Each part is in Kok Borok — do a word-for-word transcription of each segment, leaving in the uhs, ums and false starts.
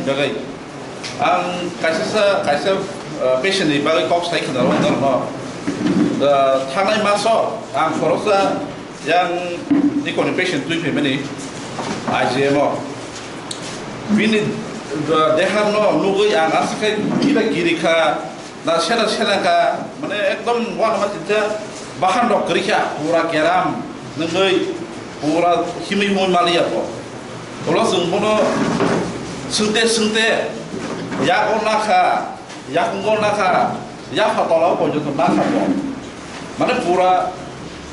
Bagwi. Ang kaisa sa, kaisa, uh, patient ni bagwi kok sai khna rw norno. Uh, thangnai maso ang khoroksa yang nikoni patient twi phaimani I G M o. Bini, uh, deha no nugwi ang aswk khai kira kiri kha. Na sena sena ka, mane ekdom uanama chincha bahan rok kwrwi kha, pura keram nungwi pura himwi himwi maliya bo. Ulo chwng bono swngte swngte yago nakha, yakungo nakha, yapha tola o porjonto nakha bo. Mane pura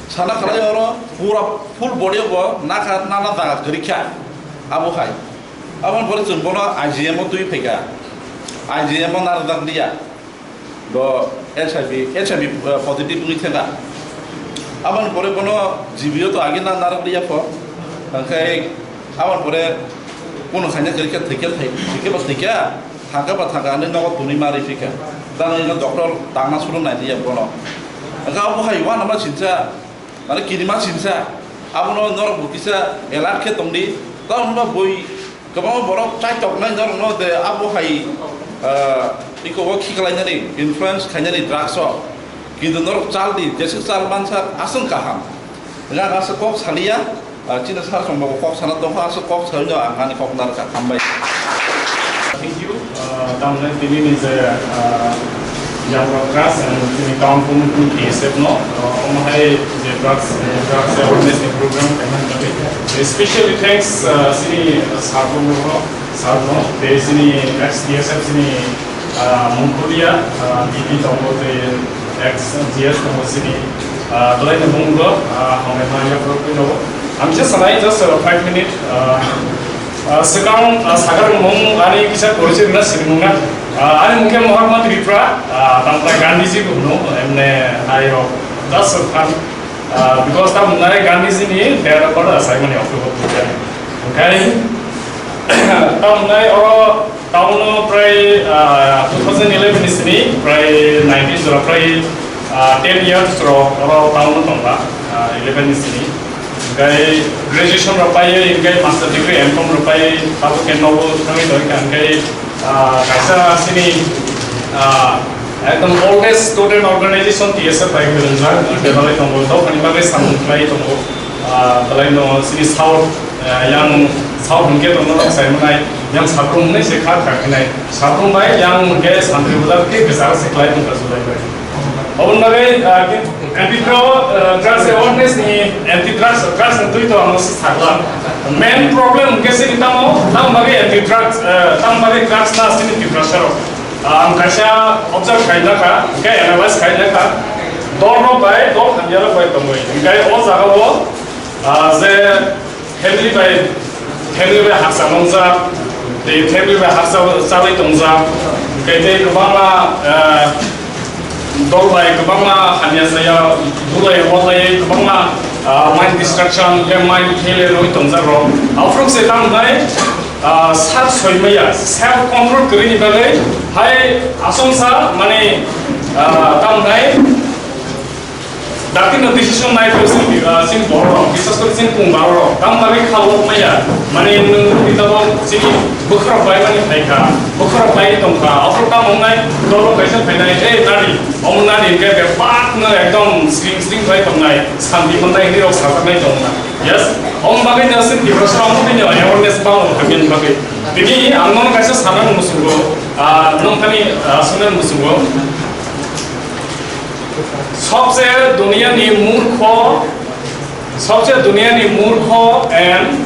sana khlai oro pura full body o bo nakha nana jaga kwrwi kha. Abo hai. Aboni pore chwng bono I G M o twi phaikha. I G M o narwkjak liya. Bo H I V, H I V, uh, positive wngwi thangkha. Aboni pore bono G B o to agi na narwk liya pho. Hwnkhe aboni pore bono khaina kwrwikha, thwikha, thwi-, thwikha ba thwikha, thangkha ba thangkha, hwnwi nogo tonwi ma rw phikha. Dano ino doctor tangna suru nai liya bono. Hwnkhe abo hai uanama sinsa, mane kirima sinsa. Abono norok bo kisa alert khe tongdi. Tamo hwnba bui Kwbangma borok chaitoknai norokno de abo hai, ah, iko o khiklainani, influence khainani drugs o. Kintu norok chal di, jeswk chal mansa aswk kaham. Nga aswk kok saliya, ah, chini sar chwng bo kok sana tongkha, aswk kok salino ang ani kok narwkha. Hambai. Thank you. Uh, tamni tini ni je, uh, Jambra Trust and tini Town Committee T S F no, uh, omo hai je drugs, drugs awareness ni program kaiman jabe. Especially thanks, uh, sini, uh, Sarbon no, Sarbon no, de sini ex T S F sini, uh, Mungkulia, uh, D P tongo de ex G S tongo sini, uh, belai no mungo, uh, hambai ma ya pro pino. Ang je sanai just, uh, five minute, uh, Ah, swkang, ah, sagar mung ani kisa porichoi rwna sini mung na. Ah, ani mung khe Mahatma Tripura, ah, tamo khe Gandhiji bo hwno, emne hai rok. Just swkang, ah, because tamo nai Gandhiji ni date of birth asai mani October two. Okai, tamo nai oro town o prai, ah, two thousand eleven ni sini, prai nineteen jora prai, ah, ten years rok oro town o tongba, ah, eleven ni sini. Hingkai graduation rok pai, hingkai master degree, M Com rok pai, tabuk khe nogo thangwi tongkha, hingkai, ah, kaisa chini, ah, ekdom oldest student organization T S F bai kwrwngjak, belai tongo, dophani bagwi samung khlai tongo, ah, belai no chini South, ah, yang South hwnkhe tongno sai manai, yang Sabrum hwnwi se kha kha khinai, Sabrum bai yang hwnkhe Santri Bazar khe kwcharo se khlai tongkha July bai. Oboni bagwi, ah, anti drug, ah, drugs awareness ni, anti drugs, drugs ni twi to ang sakla. Main problem hwnkhe chini tamo, tamo bagwi anti drugs, ah, tamo bagwi drugs na chini Tiprasa rok. Ah, ang kaisa observe khaina kha, hwnkhe analyze khaina kha. Dol rok bai, dol hamya rok bai tongwi. Hwnkhe o jaga o, ah, je family bai, family bai haksa nongjak, tei family bai haksa chawi tongjak, tei tei kwbangma, eh, dol bai kwbangma hamya saya, bulai walai kwbangma, ah, mind destruction, tei mind failure rwi tongjak rok. Aphuru se tamo bai, ah, sak soi maya, self control kwrwi ni bagwi hai asongsa mani, ah, tamo bai Dakti no decision nai phai chini, ah, chini borok rok, bises kori chini pung borok rok, tamo bagwi kha lok maya, mane nwng twi tabok chini bwkha rok bai mani phai kha, bwkha rok bai tong kha, aphuru tamo wngnai, dol rok kaisa phainai, "Ei nadi, omo nadi," hwnkhe bebak no ekdom sring sring bai tongnai, santi mannai hinwi rok sajaknai tong kha. Yes, omo bagwi no chini Tiprasa rok omo twi no awareness bang rok hamya ni bagwi. Tini ang nono kaisa sanani muchungo, ah, nong thani, ah, sunani muchungo. Sobse duniyani murkho, sobse duniyani murkho and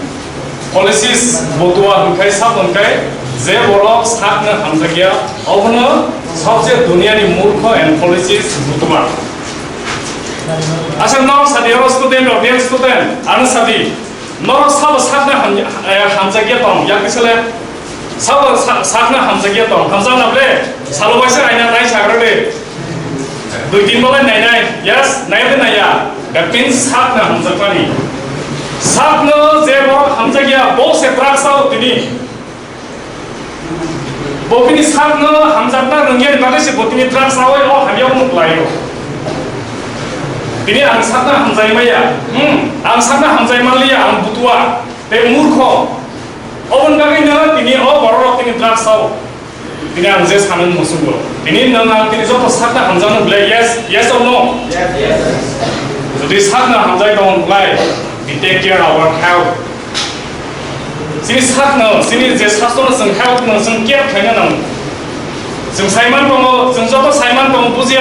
policies butua hwnkhai sab hwnkhai je borok sakno hamjakya, obono sobse duniyani murkho and policies butua. Asal norok sadi oro student rok, dear student, ano sadi. Norok sabo sakna ham-, eh, hamjakya tong, yak bisale sabo sa-, sakna hamjakya tong, hamjakna ble, salo waisa aina nai sagra de. Dui tin bolai nai nai, yes, nai de nai ya. That means sakna hamjakmani. Sakno je bo hamjakya, bo se prak sao tini. Bo bini sakno hamjakna rwngyani bagwi se bo tini drugs awi o hamya wngmung kwlaio. Tini ang sakna hamjai maya, hmm, ang sakna hamjai manliya, ang butua, tei murkho. Oboni bagwi no tini o borok rok tini drugs o. Tini ang je sanani muchungo. Tini nwng ang tini joto sakna hamjakno belai, yes, yes or no? Jodi sakna hamjak tong belai, we take care our health. Chini sakno, chini je sasthono chwng health no chwng care khaina nango. Chwng saiman tongo, chwng joto saiman tongo, bujiya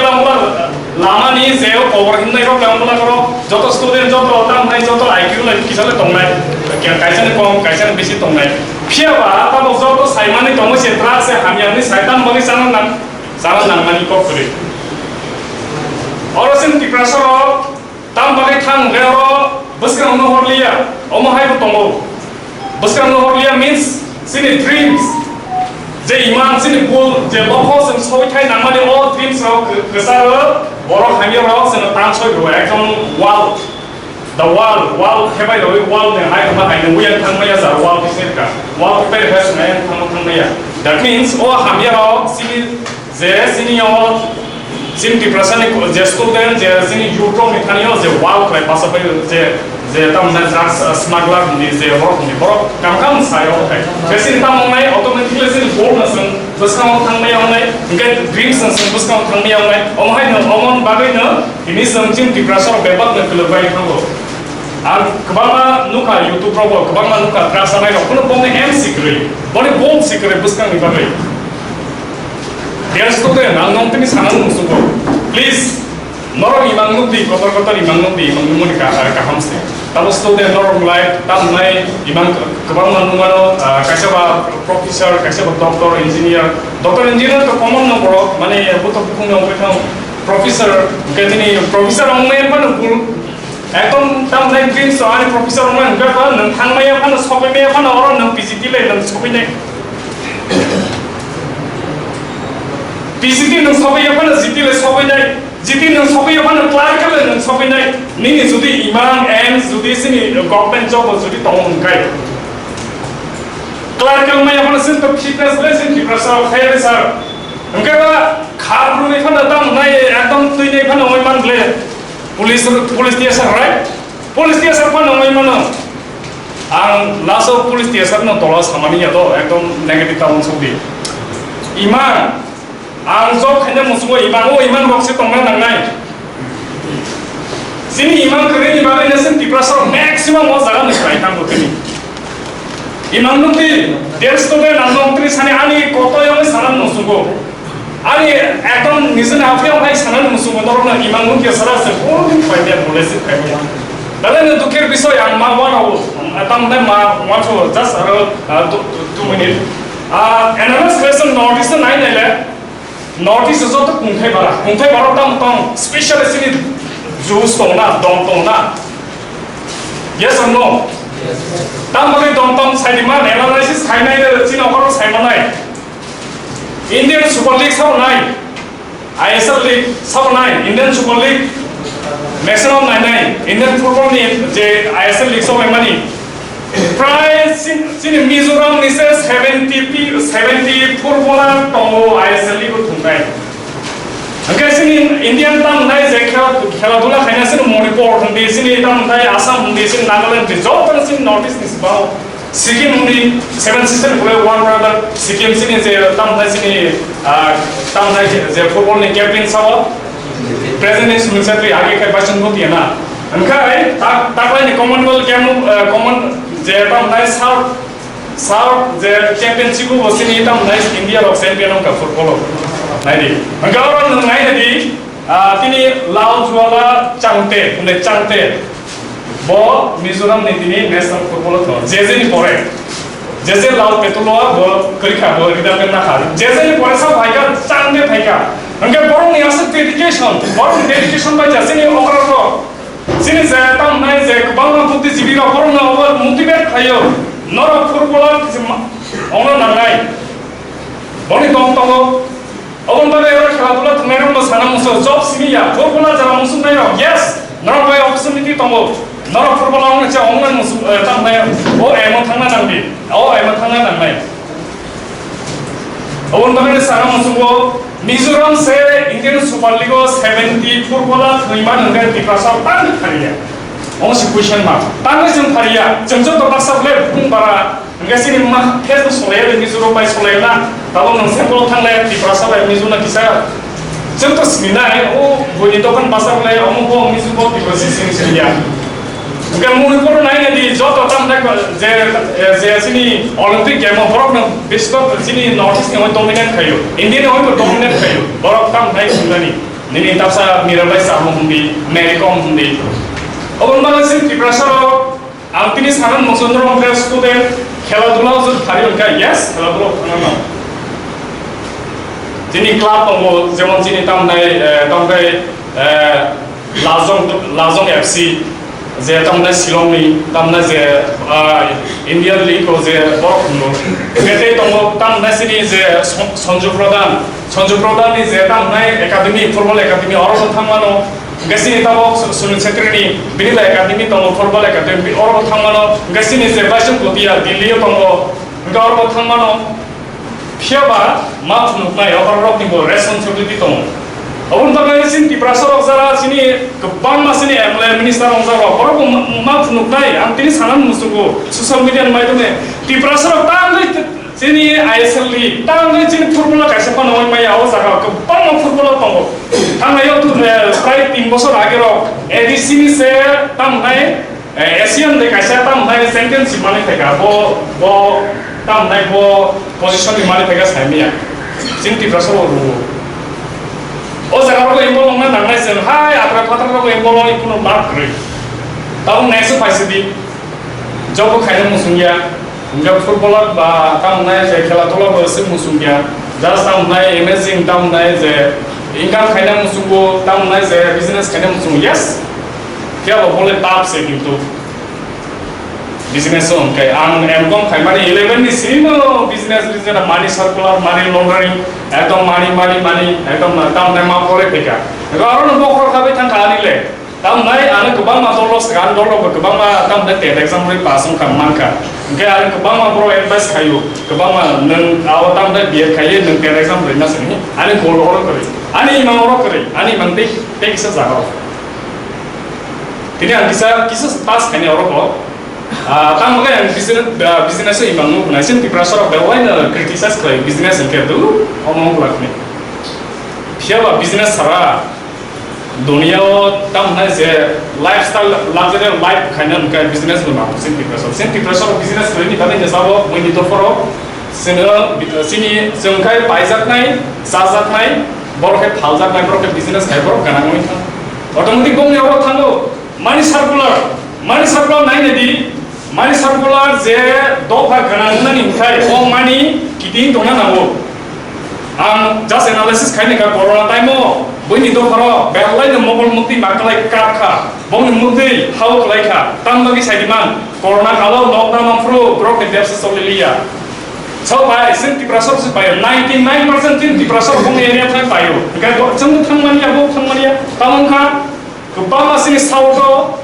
lamani je o kobor himnai rok lamani rok, joto student, joto tamnai, joto I Q lai kisa le tongnai, kaisa ni kom, kaisa ni bisi tongnai. Phiya ba tabok joto saimani tongo se drugs se hamya hwnwi sai tam bagwi chana nang, chana nangmani kok kwrwi. Oro chwng Tiprasa rok tam bagwi thang hwnkhe oro bwskango no horliya, omo hai bo tongo. Bwskango no horliya means chini dreams. Je imang chini goal, je lokho chwng soi thai nangmani o dreams rok kwcharo borok hamya rok chwng tansoi rwo ekdom wall. The wall, wall hebai rwi wall ni hai ma hai nungwi ang thangmaya jar wall kisa ka. Wall hebai rwi hai thangma thangmaya. That means o hamya rok chini je chini o chini Tiprasa ni je student je chini youth rok ni thani o je wall khlai basa bai je je tam na drugs smuggler ni je borok ni borok kam kam sai o kai. Je chini tam nai automatically chini goal na sung bwskango thangmaya wngnai, hwnkhe dreams no chwng bwskango thangmaya wngnai, omo hai no, omo bagwi no tini chwng chini Tiprasa rok bebak no kwlwk bai thango. Ang kwbangma nukha YouTube rogo, kwbangma nukha drugs sanai rok, kuno bongni aim si kwrwi, boni goal si kwrwi bwskangni bagwi. Dear student, ang nong tini sanani muchungo, please, norok imang nukdi, kotor kotor imang nukdi, imang nukmani ka-, kaham se. Tamo student norok lai, tam lai, imang kwbangma nungmano, ah, kaisa ba professor, kaisa ba doctor, engineer. Doctor, engineer to common no borok, mane bo to bukhung no wngwi thang professor, hwnkhe tini professor wngnai phano bul, ekdom tam lai dreams to ani professor wngnai hwnkhe ba nwng thangmaya phano, sokmaya phano, oro nwng P G T lai nwng soknai. P G T nwng sokmaya phano, G T lai soknai. Jiti nwng sogwi phano clerk le nwng sogwi nai, nini jodi imang and jodi sini government job o jodi tongo hwnkhai. Clerk wngmaya phano sini to fitness le sini Tiprasa o khairi sir. Hwnkhe ba khar rwnwi phano tamo nai ekdom twi nai phano wngwi man le. Police, police T S R, right? Police T S R phano wngwi mano. Ang last o police T S R no tola samani ya to ekdom negative ta uansuk di. Imang Ang job khaina muchungo imang, o imang rok se tongna nangnai. Chini imang kwrwini bagwi no chwng Tiprasa rok maximum o jaga ni khlai thango tini. Imang nukdi, dear student, ang nong tini sani ani koto yongwi sana muchungo. Ani ekdom nijini apni yong hai sana muchungo, norok no imang nukya sara se, oh, ni khlai dia, bole se khlai dia. Dale no dukhir bisoy ang ma wana o, tam dai ma wanso, just aro, ah, two, two, two minute. Ah, analyze khlai se North East nai nai le. North East o joto kungthai bara, kungthai bara tamo tong, specially chini Jews tong na, dom tong na. Yes or no? Tamo bagwi dom tong sai di man, analysis sai nai, chini okoro sai manai. Indian Super League sabo nai, I S L League sabo nai, Indian Super League, maximum nai nai, Indian football ni je I S L League sabo nai mani. Prai chin-, chini Mizoram ni se seventy pi-, seventy footballer tongo I S L ni bo thumnai. Hwnkhe chini Indian tamo nai je khela, khela dula khaina chini Manipur hwndi, chini tamo nai Assam hwndi, chini Nagaland hwndi, joto chini North East ni sibao. Sikkim hwndi, Seven Sister hwnkhe one brother, Sikkim chini je tamo nai chini, ah, tamo nai je football ni captain sao. President ni Sumit Chhetri age khe Baisong Bhutia na. Hwnkhe tak, taklai ni Commonwealth Game, eh, common je tamo nai South, South je championship bo sini tamo nai India rok champion wngkha football o. Nai di. Hwnkhe oro nwng nai di, ah, tini Lal Juala Changte, hwndai Changte. Bo Mizoram ni tini national football o thwng. J J ni pore. J J Lal Petuloa bo kwrwi kha, bo retirement na kha. J J ni pore sa phaikha, Changte phaikha. Hwnkhe borok ni aswk dedication, borok ni dedication bai jasini okra rok. Chini je tamo nai je kwbangma buddhijibi rok borokno obo motivate khlaio, norok footballer ongno nangnai. Boni dom tongo. Oboni bagwi oro khela dula thwngnairokno sana muchungo, job simi ya, footballer jara muchungnairok, yes, norok bai opportunity tongo. Norok footballer ongno cha ongna muchung, eh, tamo nai, o aim o thangna nangdi, o aim o thangna nangnai. Oboni bagwi sana muchungo, Mizoram se Indian Super League o seventy footballer thwima nangkhe Tiprasa tang phariya. Omo se question mark. Tangwi chwng phariya. Chwng joto baksa le bukung bara Hingke chini ma Facebook solai ya, Mizo rok bai solai na, tabok nang sample thang lai, Tiprasa bai Mizo na kisa. Chwng to sini nai, o buini dokan basar lai, omo bo Mizo bo Tiprasa sini sini ya. Hingke mui poro nai nai di, joto tam nai ko, je, je chini Olympic game o borok no biskot chini North East ni hoi dominate khayo, India ni hoi bo dominate khayo, borok tam nai sini nani. Nini tapsa Mirabai Sahmo hindi, Mary Kom hindi. Obon bana chini Tiprasa rok Ang tini sana muchundro hwnkhe student khela dula o jwk thari hwnkhe, yes, khela dula o thangna nango. Chini club tongo, jemon chini tamnai, eh, tamnai, eh, Lajong, Lajong F C, je tamnai Shillong ni, tamnai je, ah, Indian League o je borok hwngo. Hwnkhe tei tongo tamnai chini je Son-, Sanju Pradhan, Sanju Pradhan ni je tamnai academy, football academy, oro bo thangmano. Hingke chini tabok Su-, Sunil Chhetri ni bini bai academy tongo, football academy, oro bo thangmano. Hingke chini je Baisong Bhutia Delhi o tongo, hingke oro bo thangmano. Phiya ba ma phunuknai, o borok ni bo responsibility tongo. Oboni bagwi chini Tiprasa rok jara chini kwbangma chini M L A minister rok jara borok bo ma, ma phunuknai, ang tini sana muchungo social media ni maidome Tiprasa rok tangwi Chini I S L ni tangwi chini football kaisa phano oi maya, o jaga o kwbangma football tongo. Thangnai o tu, eh, prai tin bosor age rok A D C ni se tamhai, eh, Asian de kaisa tamhai championship mani phaika. Bo, bo tamhai bo position ni mani phaika sai maya. Chini Tiprasa o ruo. O jaga rok involve wngna nangnai chwng hai atra phatra rok involve wngwi kuno lab kwrwi. Tabuk next o phaisidi. Job bo khaina muchung ya. Hingke footballer ba tamo nai je khela tola bo se muchung ya. Just tamo nai amazing tamo nai je income khaina muchungo, tamo nai je business khaina muchungo. Yes. Phiya bo bole tap se kintu business o hingke ang M com khaimani eleven ni simi no business ni jena money circular, money laundering, ekdom money, money, money, ekdom tamo nai ma pore phika. Aro no bokhor khabai thangkha ani le. Tamnai ano kwbangma dolo swkang, dolo bo kwbangma tamnai tet exam rwi pass wngkha mankha. Hingke ano kwbangma borok advice khaio, kwbangma nwng ao tamnai B Ed khaiwi nwng tet exam rwina sini, ani goal oro kwrwi, ani imang oro kwrwi, ani imang tei, tei kisa jaga o. Tini ang kisa, kisa pass khaini oro bo. Ah, tamo khe ang business, ah, business o imang nuknai, chini Tiprasa rok belai no criticize khlai business hingke du, omo wng lakni. Phiya ba business sara, Dunia o tamo hwnai je lifestyle, luxury life khaina hwnkhai business bo nang sini Tiprasa. Sini Tiprasa business khaini bagwi je sabo buini dophoro sini, sini chwng khai paijaknai, chajaknai, borok khai phaljaknai, borok khai business khai borok gwnang wngwi thang. Automatic bongni oro thango, money circular, money circular naina di, Money circular je dopha gwnang wngnani hwnkhai o money kiting tongna nango. Ang just analysis khaini kha corona time o buini dopharo belai no mokol mukti makalai kap kha. Bongni mukti hao khlai kha. Tam bagwi sai di man corona kalo lockdown ongphuru borok ni bebsa choli liya. Sao bai sin Tiprasa se bai ninety nine percent tin Tiprasa bongni area thang paio. Hingkhe bo chwng thang manya bo thang manya. Tamo wngkha kwbangma sini south o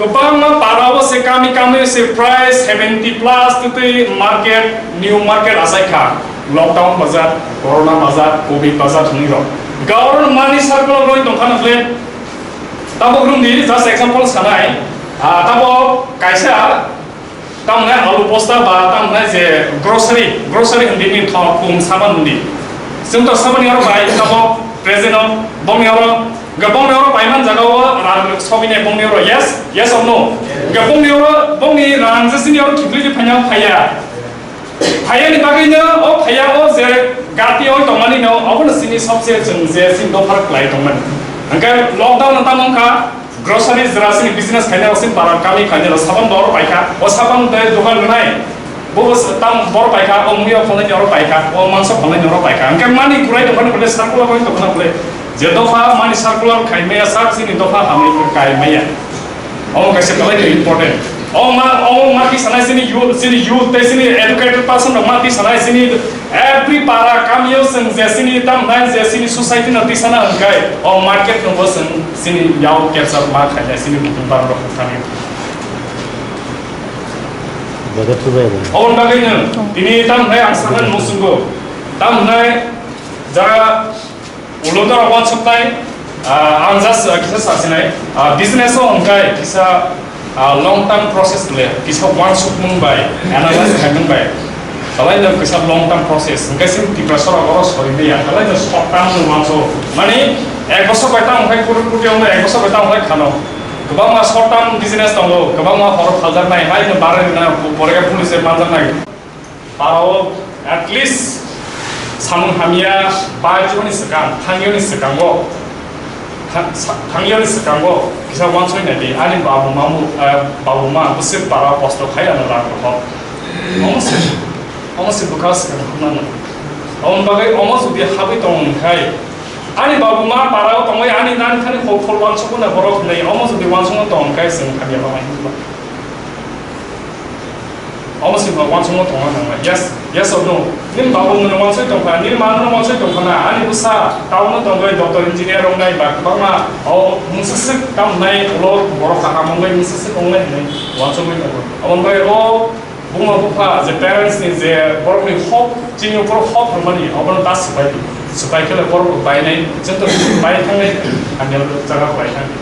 Kwbangma para o se kami kami se prai seventy plus twtwi market, new market achai kha. Lockdown bazar, corona bazar, covid bazar hwnwi rok. Government money circular roi tong khana khle. Tabuk rung di, just example sanai. Ah, tabuk kaisa, tamne alu bosta ba tamne je grocery, grocery hwndi ni thok, kum, saban hwndi. Chwng to saban oro bai, tabuk present o, bong oro Hingke bongni oro paiman jaga o rang sobini bongni oro, yes? Yes or no? Hingke bongni oro, bongni rang je sini oro kiphilwi je phaina phaiya. Phaiyani bagwino o phaiya o je gati o tongmani no, obono sini sobse chwng je sini dophar khlai tongmani. Hingke lockdown no tamo wngkha, grocery jera sini business khainai rok sini para kami khainai rok sabon bo oro paikha, o sabon tei dogan rwnai. Bo bo se tam bor paikha, o muya phalnai ni oro paikha, o mangso phalnai ni oro paikha. Hingke mani kurai tongkha ni bole circular roi tongkha na bole. Je dopha mani circular khai maya sak sini dopha hamni kai maya. Omo kaisa belai ni important. O ma, o ma ki sanai sini youth, sini youth tei sini educated person rok ma ki sanai sini every para kamio sing je sini tam nai je sini society no tisana hingkai o market no bo sing sini yao capture ma khai sini bukhung bar rok thani. Jaga thubai bo. Oboni bagwi no, tini tam hwnai ang sakha nung swngo. Tam hwnai jara ulunda rok wansuknai, ah, ang just, ah, kisa sasinai. Ah, business o hwnkhai kisa Ah, long term process le kisa wansukmung bai, analyze khaimung bai. Belai no kisa long term process. Hingke sing Tiprasa rok oro sori maya. Belai no short term no wanso. Mani ek bosor bai tamo khai kuru kuti ong ek bosor bai tamo khai khano. Kwbangma short term business tongo, kwbangma horo phaljaknai, hai no bare na pore police manjaknai. Parao at least samung hamya bai joni swkang, thangyoni swkango, tha-, sa-, thangyoni swkango kisa wansoi nai di, ani babu mamu, eh, babu ma bwswk parao kosto khai ano rang rohor. Omo se, omo se bwkha swkang hamnano. Omo bagwi omo jodi habwi tong khai, ani babu ma parao tongwi ani nani thani hol hol wansukuna borok hinwi omo jodi wansukno tong khai chwng hamya bai hinba. Omo se bo wansukno tongna nangma. Yes, yes or no? Nini babu nwng wansoi tongkha, nini ma nwng wansoi tongkha na, ani bwsa town o tongwi doctor engineer wngnai ba kwbangma o mungsaswk tamnai ulo borok kaham wngwi mungsaswk wngnai hinwi wansugwi tongo. Omo bai o buma bupha je parents ni je borok ni hok, chini upor hok rwmani obono ta swpai, swpai khele borok rok bainai, chwng to bai thangnai, hamya jaga bai thang.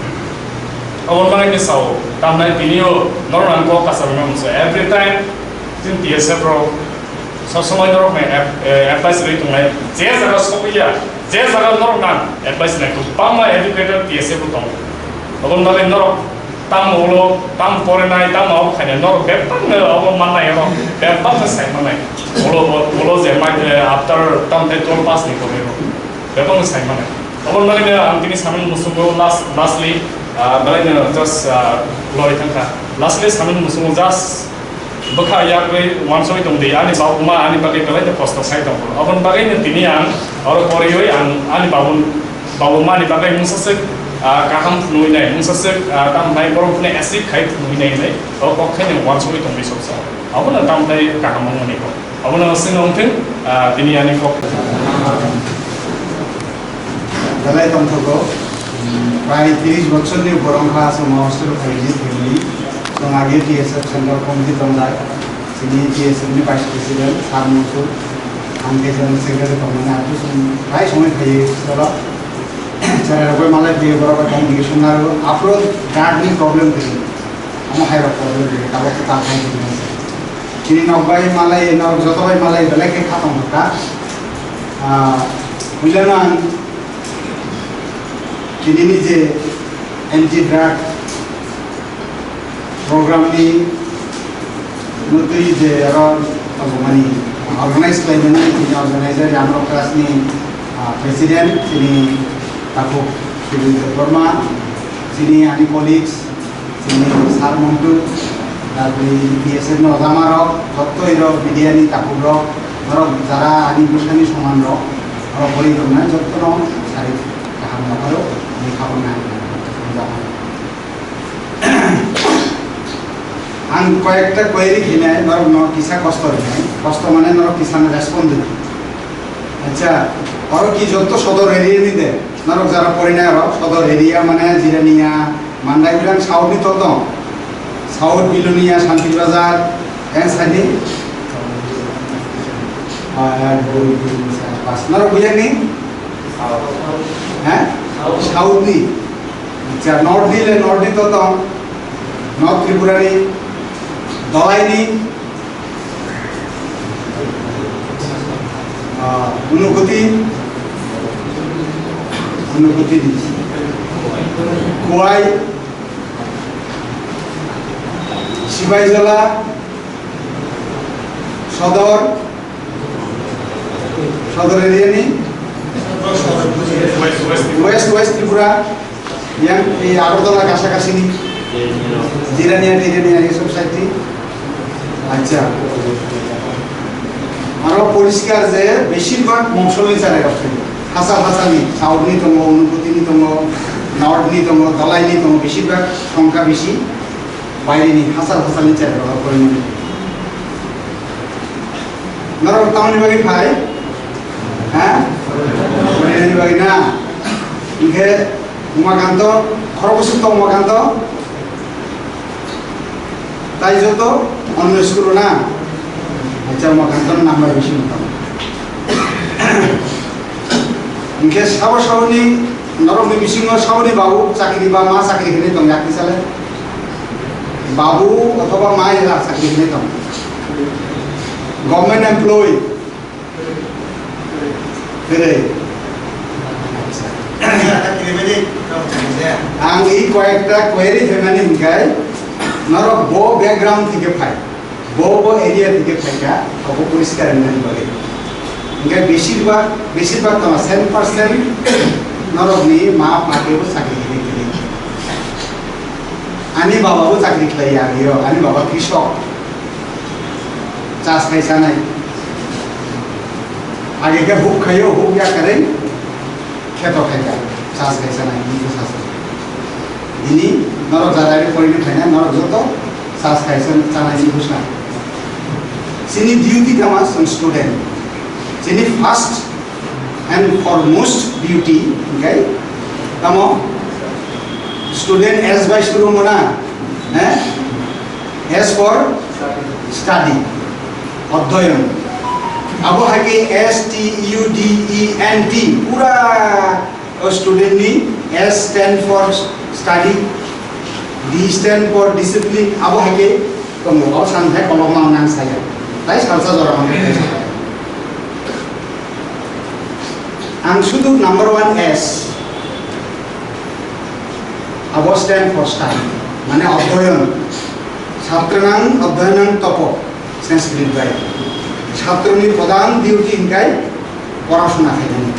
Obo bagwi khe sao, tamnai tini o norok ang kok kasarma mungsa. Every time chwng T S F rok sob somoi norok ni ad-, eh, advice rwi tongnai. Je jaga sokya, je jaga norok nang advice nai, kwbangma educated T S F bo tongo. Obo bagwi norok tamo ulo, tamo porinai, tamo abo khainai, norok bebak no obo mannai, norok bebak no sai mannai. Ulo, ulo je mai, eh, after tamte twelve pass ni kok rok. Bebak no sai mannai. Obo bagwi no ang tini samung musungo last, lastly, ah, belai no just, ah, lori thangkha. Lastly samung musungo just bwkha yakgwi wansugwi tong di, ani babu ma ani bagwi belai no kosto khai tongo. Obo bagwi no tini ang oro poriwi ang ani babu, babu ma ni bagwi mungsaswk, ah, kaham phunui nai, mungsaswk, ah, tamo nai borok phunui acid khai phunui nai hinwi o kok khai no wansugwi tong di soksa. Obo no tamo nai kaham wngmani kok. Abono swngna wngthung, ah, tini ani kok. Belai tongthogo, prai tris bochorni borok wngkha chwng hostel phaidi thwngwi. Chwng age T S F Central Committee tongjak. Chini T S F ni Vice President, Sir Mansur, ang khe General Secretary tongmani, abo chwng prai songwi phaiwi chwla. Chwrairok bai malai phaiwi borok bai communication narwgo. Aphuru guard ni problem kwrwi. Omo hai rok problem kwrwi, tabuk khe ta khai tongmani. Chini nok bai malai, nok joto bai malai belai khe kha tong kha. Ah, puila no ang chini ni je anti drug program ni mutui je aro tongmani organize khlaimani chini organizer Yamrok Trust ni, ah, president chini Takhuk Sudhir Debbarma, chini ani colleagues, chini Sir Montu, tarpore B S F ni ojamarok, jottoi rok, media ni takhuk rok, norok jara ani bwsani soman rok, norok bori rok nai jotto no sari kaham rok aro ni khabang nai. Ang koyekta query khinai, norok no kisa kosto rinai, kosto mane norok kisa no respond rinai. Acha, oro ki jotto sodor area ni de, norok jara porinai oro sodor area mane Jirania, Mandai bilang South ni to tong. South Bilonia, Santir Bazar, yang sani? Ah, dui, tin, sar, pas. Naro buyang ni? Ha? South ni. Acha, North ni le, North ni to tong. North Tripura ni, Dolai ni, ah, Unukoti, Unukoti ni, Khowai, Sipaijala, Sodor, Sodor area ni, West, West Tripura, yang ei Agartala kasakasi ni, Jirania, Tirania, ei sob side ni. Acha. Aro poriskar je beshirbhag Mopsol ni chwrai rok thai. Hachal hachal ni, South ni tongo, Unukoti ni tongo, North ni tongo, Dolai ni tongo, beshirbhag songkha bisi. Baire ni hachal hachal ni chwrai rok porinani. Norok tamoni bagwi phai? Ha? Porinani bagwi na? Hinkhe Umakanto, khorokbwswk tong Umakanto? Tai joto onno school o na? Acha, Umakanto number bisi tong. Hinkhe sabo saboni norokni bisingo saboni babu chakri ba ma chakri hinwi tong yakni sale? Babu othoba mai la chakri hinwi tong. Government employee. Kwrwi. Ang i koyekta query phaimani hinkhai, norok bo background thike phai, bo bo area thike phaikha, abo poriskar wngnani bagwi. Hinkhai beshirbag, beshirbag tamo cent percent norokni ma pha kebo chakri hinwi kwrwi. Ani baba bo chakri khlai ya rio, ani baba krishok. Chas khai chanai. Age khe huk khaio, huk ya kwrwi kheto khaikha. Chas khai chanai, ni bwsa se. Bini norok jadari porini khaina, norok joto chas khai chan-, chanai ni bwsa. Chini duty tama chwng student. Chini first and foremost duty, okay? Tamo student as by suru mona, eh? As for study, oddoyon. Abo hai ke S T U D E N T, pura o student ni S stand for study, D stand for discipline, abo hai ke tongo, o san hai kolok ma nang saya. Tai salsa jora ma nang saya. Ang sudu number one S, abo stand for study, mane oddoyon, satranang oddoyonang topo, Sanskrit bai. Satroni pradhan duty hinkhai porashona khainani.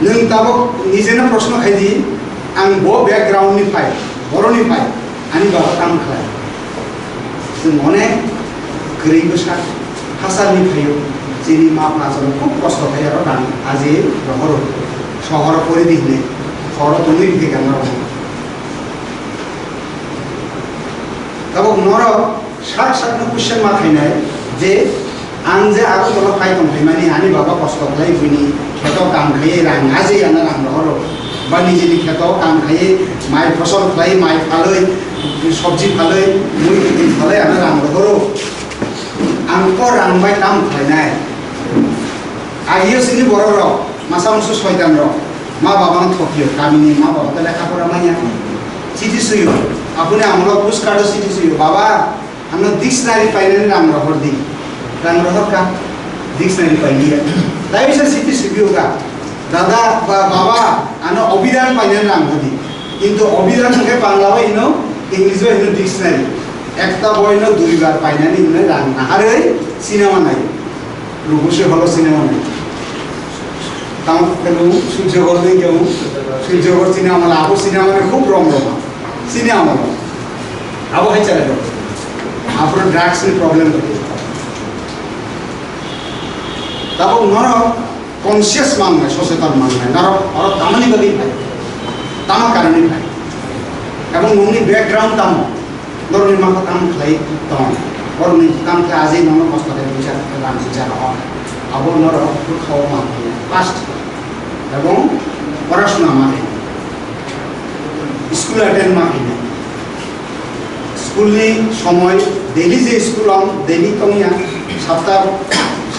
Nwng tabok nijeno proshno khaidi, ang bo background ni phai, boroni phai. Ani baba kam khlai. Chwng onek kwrwi bwsa hachal ni phaio. Chini ma pha chwng khub kosto khai aro rang aji rohoro. Sohoro pori di hwnwi. Sohoro tongwi di gana rohoro. Tabok norok sak sak no question ma khainai je Ang je Agartala phai tong phaimani, ani baba kosto khlai buini kheto kam khaiwi rang aje ano rang rohoro. Ba nijini kheto kam khaiwi mai phosol khlai, mai phalwi, sobji phalwi, mui kiting phalwi ano rang rohoro. Ang o rang bai tamo khlainai? Agio sini borok rok, masa musu soitan rok, ma baba no thokio, kamini ma baba to lekha pora manya. Chiti suyo, apuni amolo puskado chiti suyo, baba, Ano dictionary painani rang rohor di. Rang rohor ka? Dictionary pailiya. Dai bisa siti sibio ka? Dada ba baba, ano Obidhan painani rang hodi. Kintu Obidhan hwnkhe Bangla bai hino, English bai hino dictionary. Ekta boi no duibar painani hwnwi rang naharwi cinema nai. Rupasi holo cinema nai. Tamo kenu Surjogor ni kenu Surjogor cinema la, abo cinema ni khub rom rom. Cinema lo. Abo hai chale do. Abo drugs ni problem do. Tabo norok conscious mangnai, sosetan mangnai. Norok oro tamani bagwi phai. Tama karani phai. Ebong nongni background tamo. Norokni mapha kam khlai tong. Borokni kam khlai ajai nono kosto khe puisa rang puisa rohor. Abo norok bwkhao ma khlai. First. Ebong porashona ma khlai. School attend ma khlai. School ni somoi daily je school ang daily tongya. Sapta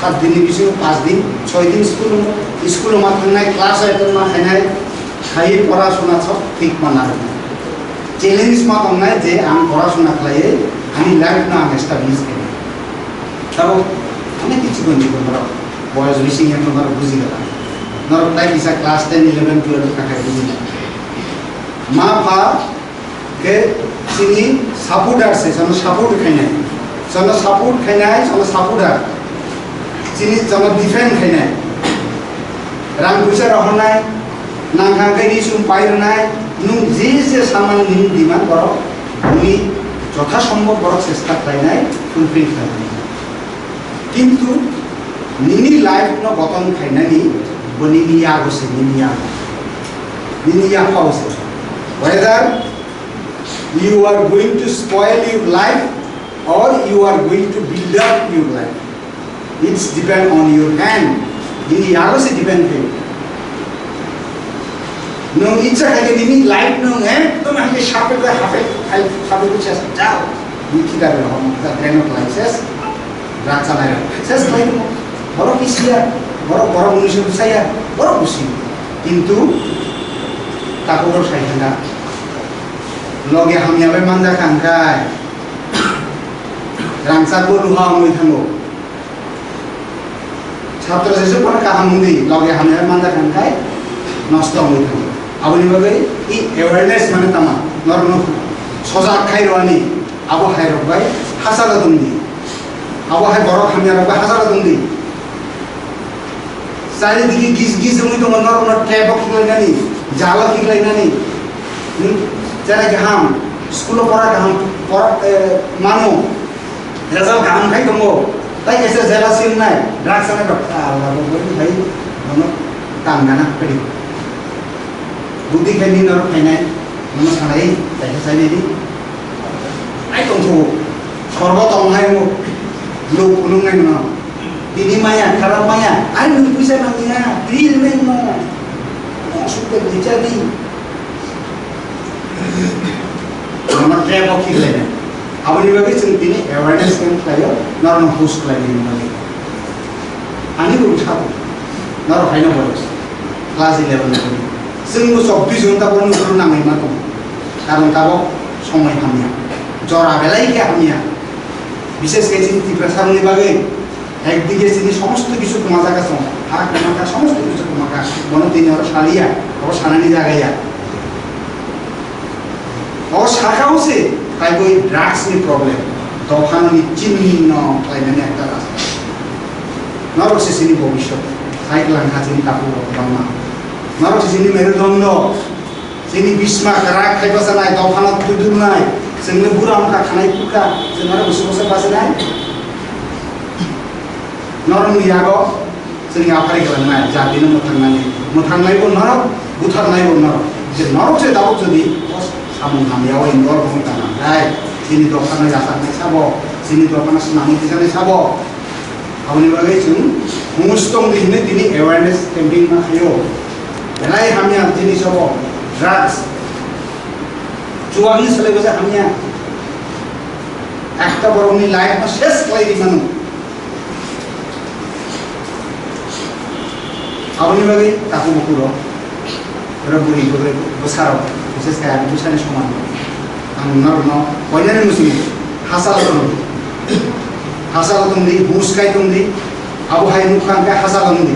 sat din ni bisingo pas din, choi din school, school ma thangnai, class attend ma khainai. Khai porasona sok thik ma narwknai. Challenge ma tongnai je ang porasona khlaiwi ani life no ang establish khainai. Tabo onek kichu gon jibon norok boyos bising ya norok buji gala. Norok tai kisa class ten, eleven, twelve ka khai buji gala. Ma pha Khe chini supporter se, jono support khainai. Jono support khainai, jono supporter. Chini jono defend khainai. Rang puisa rohornai, nangkha khe ri sum pai rwnai, nwng je je samani nini demand borok, nini jotha sombhob borok chesta khlainai, fulfill khlainai. Kintu nini life no goton khainani bo nini yago se, nini yago. Nini yaphao se. Whether you are going to spoil your life or you are going to build up your life. It's depend on your hand. Nini yago se depend khe. Nwng icha khai khe nini life nwng ekdom hai khe sape bai hape, hai hape buchas jao. Nini thikar rok hom ta drain of life ses. Drug chanai rok ses khlai tong. Borok kisiya, borok borok mui se bwsaya, borok busi. Kintu takhuk rok sai thangkha. Loge hamya bai manjak kha hwnkhe rangchak bo luha wngwi thango. Chhatro se se phano kaham wngwi loge hamya bai manjak kha hwnkhe nosto wngwi thango. Aboni bagwi i awareness mane tama norokno sojak khai rwani abo hai rok bai hachalo tongdi. Abo hai borok hamya rok bai hachalo tongdi. Charidike gis gis wngwi tongo, norokno trap o khiklainani, jalo khiklainani. Hmm? Cherai kaham, school o pora kaham, pora, eh, mano, result kaham khai tongo. Tai kaisa jealousy wngnai, drugs chanai rok, ah, Allah bo boni hai, bono tang gana pedi. Budi khe ni norok phainai, nono sanai, kaisa chainai di. Ai tongthogo, sorgo tong hai mo, luk phunuk nai nono. Tini maya, kharap maya, ai nwng puisa nangya, ri rwnai no. Mo sukte bucha di. Nono trap o khiklaina. Aboni bagwi chwng tini awareness camp khlaio, norokno host khlainani bagwi. Ani bo wngkha bo, norok haino boyos, class eleven ni bagwi. Chwng bo chobbish ghonta bo nukro nangwi ma tongo. Karon tabok somoi hamya. Jora belai khe hamya. Bishes khe chini Tiprasa rokni bagwi. Ekdike chini somosto kichu kwmajak tongo, ha kwmajak somosto kichu kwmajak, bono tini oro saliya, abo sanani jaga ya. O sakao se, tai boi drugs ni problem, dophano ni chini no khlainani ekta rasta. Norok se chini bobiswt, sai kwlangkha chini takhuk rok kwbangma. Norok se chini merudondo. Chini bisma kwrak khai bachanai, dophano thwidulnai, chwngno bura wngkha khanai phukha, chwng aro bwswk bwswk bachanai. Norokni yago chwngni aphari kwlangnai, jatino mwthangnani, mwthangnaibo norok, butharnaibo norok. Je norok se tabuk jodi o samung hamyao involve wngwi tongkha, hai, chini dophano yachaknai sabo, chini dophano swnamwi tijaknai sabo. Aboni bagwi chwng humus tongdi hinwi tini awareness campaign ma khaio. Belai hamya jinis obo drugs. Chuwakni swlaibo se hamya. Ekta borokni life no ses khlai di mano. Aboni bagwi takhuk bukhuk rok. Oro bwrwi bwrwi bwsarok, bises khe ani bwsani soman. Ang norokno koinani muchungo, hachalo tongdi. Hachalo tongdi, hus khai tongdi. Abo hai nukha hwnkhe hachalo wngdi.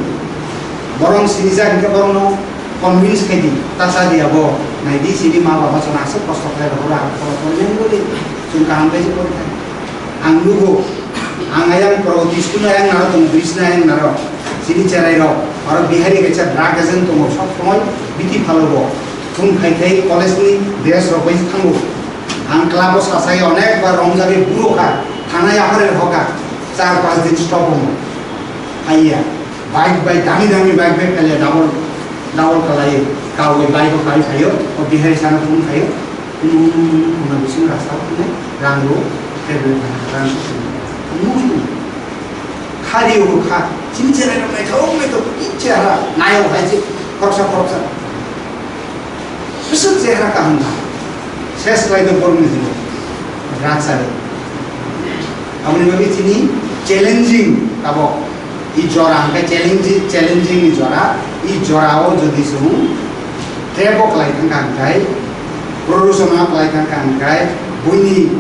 Borok sinijak hwnkhe borokno convince khai di. Ta cha di abo, nai di chini ma baba chwng aswk kosto khlai rw, ora koinani bagwi chwng kaham khe se pori thai. Ang nugo, ang ayang Pragati school no ayang naro tongo, bridge no ayang naro. Chini cherai rok, aro Bihari kaisa drug agent tongo, sob somoi biti phalo bo. Thung khai khai college ni dress rok bai thango. Ang club o sasai onek bar romjagwi buro kha, thana yaphar rw kha, char panch din stop omo. Haiya, bike bai dami dami bike bai phaile double, double kalai, kawi bike o kai phaio, o Bihari sana thung phaio. Nung nung nung nung nung nung bisingo rasta o thangwi rang rw, tei belai kaham rang rw. Nung nung. Khari o kha, chini cherai rok naithok naithok, chini chehra nayok hai se khoroksa khoroksa. Bwswk chehra kaham kha. Ses khlai tong borokni jibon. Rang sari. Aboni bagwi chini challenging tabok. I jora hwnkhe challenge, challenging ni jora, i jora o jodi chwng trap o kwlai thangkha hwnkhe, proruchona kwlai thangkha hwnkhe, buini,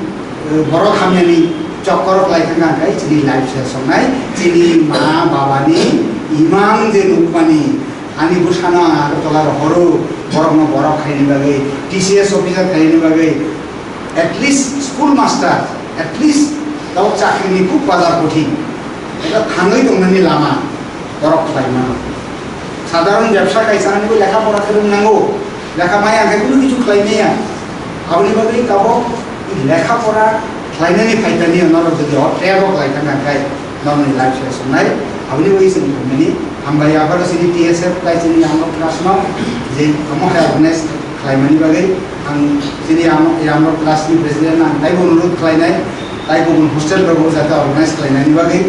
eh, borok hamyani chokkor o kwlai thangkha hwnkhe, chini life se songnai, chini ma baba ni imang je nukmani, ani bwsano ang Agartala rohoro, borokno borok khaini bagwi, T C S officer khaini bagwi, at least school master, at least tabuk chakrini khub bazar kothin. Eta thangwi tongnani lama borok khlai mano. Sadharon bebsa kaisa ani bo lekha pora khe rwng nango. Lekha maya khe kunu kichu khlai maya. Aboni bagwi tabuk lekha pora khlainani phaitani norok jodi o trap o khlai thangkha khe norokni life se songnai. Aboni bagwi chwng thangmani hambai apharo chini T S F tai chini Amrok Trust no je omo hai organize khlaimani bagwi ang chini Amrok, Amrok Trust ni president ang taibo onurod khlainai, taibo hostel rogo jate organize khlainani bagwi,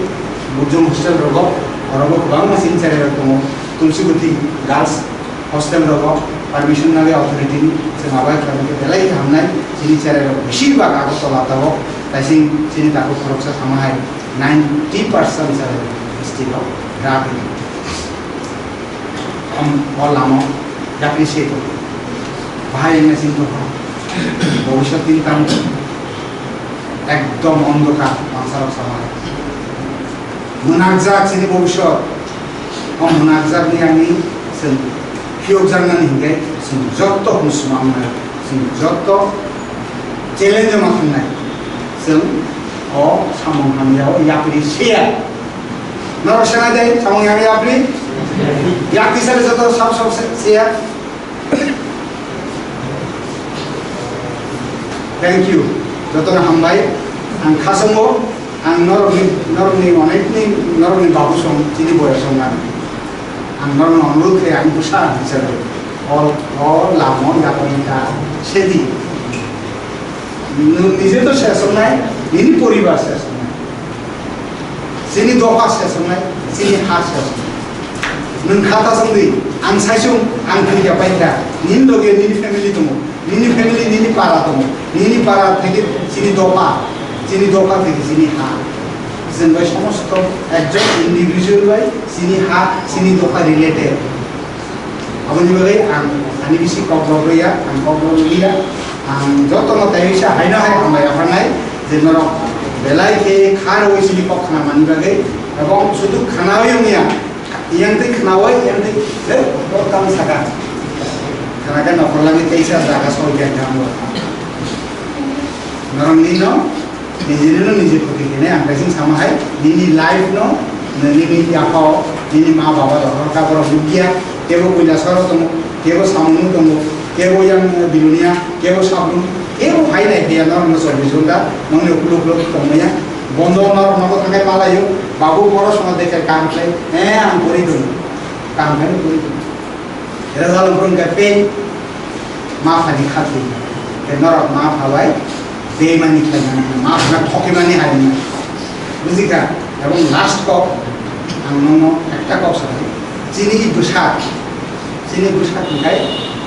Bujung hostel rogo, orobo kwbangma chini cherai rok tongo, Tulsibati girls hostel rogo permission nangwi authority ni, chwng abo hai khlaimani belai khe hamnai, chini cherai rok besi bak Agartala tabok, taising chini takhuk khoroksa sama hai ninety percent cherai rok district o drug addict. Am, o lama o yakni se tongo. Bahai wngya chini tongkha. Bhobishyot tini tamo ekdom ondhokar, mansarok samani. Mwnakjak chini bhobishyot. O mwnakjakni ani chwng phiyokjaknani hinkhe chwng jotto hum swnamnai, chwng jotto challenge-o ma thangnai. Chwng o samung hamya o yapri siya. Norok sena dai samung hamya yapri? Yakti sari joto sab sab se-, siya. Thank you. Jotono hambai. Ang khasungo, ang norokni, norokni onekni, norokni babu song, chini boya song ang. Ang norokno onurudh khe ang bwsa hisabe. O, o lamo yapani ta sedi. Nwng nije to ses wngnai, nini poribar ses wngnai. Chini dopha ses wngnai, chini ha ses wngnai. Nwng kha ta chwng di, ang sai chwng, ang thwi ya pai kha. Nini loge nini family tongo, nini family nini para tongo, nini para theke chini dopha, chini dopha theke chini ha. Chwng bai somosto ekjon individual bai chini ha, chini dopha related. Aboni bagwi ang ani bisi kok rwya, ang kok rwya, ang jotono tei bisa haino hai hambai rwkhanai je norok belai khe kha rwui sini kok khna mani bagwi, ebong sudu khnaui wngya, yang tei khnaui, yang tei, eh, kok tang saka. Khna khe nokol lagi teisa jaga soi khe ang norok nino Nijini no niji khoti khe nai ang kaisa sama hai, nini life no, nini yapha o, nini ma baba dokhor ka borok nukya, kebo Kailasoro tongo, kebo Samung tongo, kebo yang Bilonia, kebo Sablung, kebo hai nai phiya norok no chobbish ghonta, nongni ukuluk ukuluk tongmaya, bondo norok nogo thangkai malaio, babu borok sono dekhe kam khlai, eh ang pori tongo, kam khlai pori tongo. Result wngkha khe pay, ma phani khatwi. Khe norok ma pha bai beimani khlaimani, ma phano thokimani haimani. Bujikha? Ebong last kok, ang nono ekta kok sanai. Chini bwsa, chini bwsa hwnkhe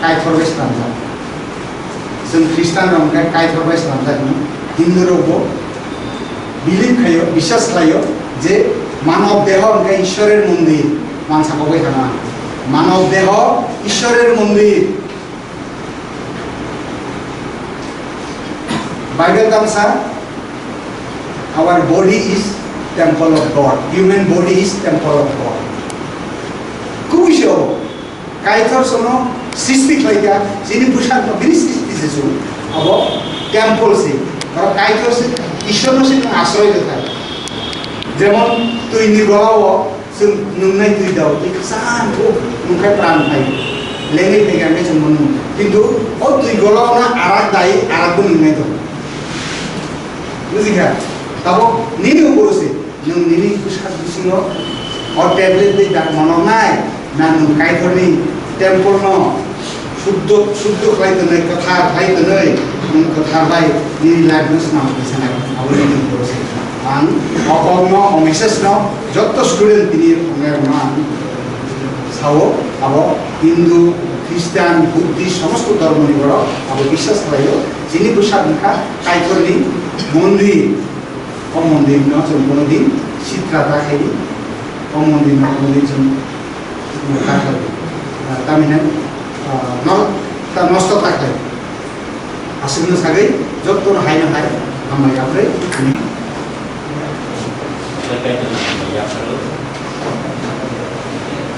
Kaitor bai slamjak. Chwng Khristian rok hwnkhe Kaitor bai slamjak hino. Hindu rok bo believe khaio, biswas khlaio je manav deho hwnkhe Ishorer mondir, mansa kogwi thangma. Manav deho Ishorer mondir. Bible tangsa, our body is temple of God. Human body is temple of God. Kubui se obo. Kaitor sono srishti khlaikha, chini bwsakno bini srishti se chwng. Abo temple se. Oro Kaitor se, Ishwarno se chwng asroy rwkha. Jemon twini golao chwng nungnai twi dao, twi kwchang khe nwng khai pran phai. Lengwi phaikha hwnkhe chwng bo nung. Kintu o twi golao na arak dai, arak bo nungnai tongo. Bujikha? Tabok nini uporo se. Nwng nini bwsak bisingo o tablet bai dak manoknai, na nwng Kaitorni temple no suddho, suddho khlai tonwi, kwthar khlai tonwi, nwng kwthar bai nini life no swnam khlai sanai, abo nini borok se. Ang o kokno, o message no jotto student tini tongnai rokno ang sao, abo Hindu, Christian, Buddhist, somosto dhormoni borok abo biswas khlaio. Chini bwsak wngkha Kaitorni mondir. O mondir no chwng kono din sitra ta khaidi, o mondir no kono din chwng ta khaidi, ah, tamina, ah, no-, ta nosto ta khaidi. Aswkno sagwi jotto no hai no hai hambai yaphre.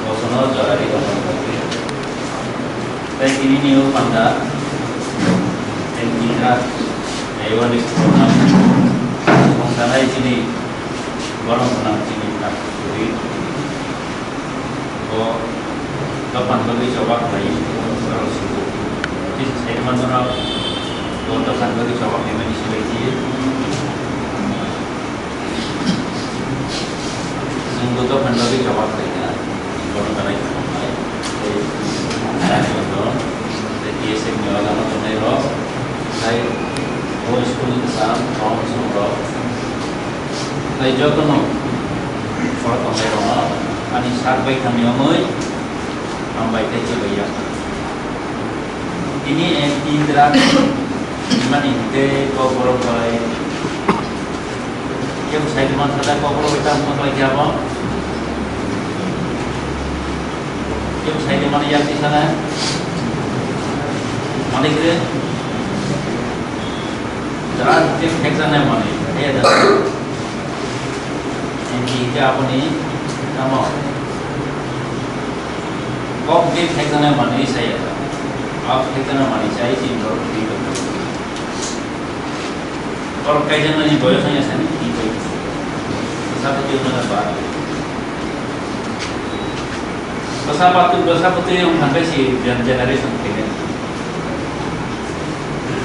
Bosono jora ri tongmani bagwi. Tei tini ni o panda, tei tini kha, tei o ni songkha, songkha nai chini, borok gwnang chini kha, twi. O dophani bagwi choba khlai, borok sugo. Chini sai mano, o dophani bagwi choba khlaimani silai di. Chwng bo dophani bagwi choba khlaikha, bono belai khe tongnai. Tei, tei T S F ni organo tongnai rok, tei o school ni kwcham, town song rok, tei jotono khoro tongnai rokno ani sak bai thangni wngwi hambai tei chebaiya. Tini M P Indira, mani hwnkhe kok borok bai. Kebo sai di man sada kok borok bai tamo khlai khe abo. Kebo sai di mani yak di sana. Mani kre. Jara je thekjaknai manwi, he jara. Enki hingke aboni tamo. Kok je thekjaknai manwi saya. Kok thekjaknai manwi saya, chini borok thwi tongkha. Borok kaijaknani boyos wngya sani thwi tongkha. Bwsa bwtwi wngmano ba. Bwsa bwtwi, bwsa bwtwi wngkha khe si gen-, generation thwikhe.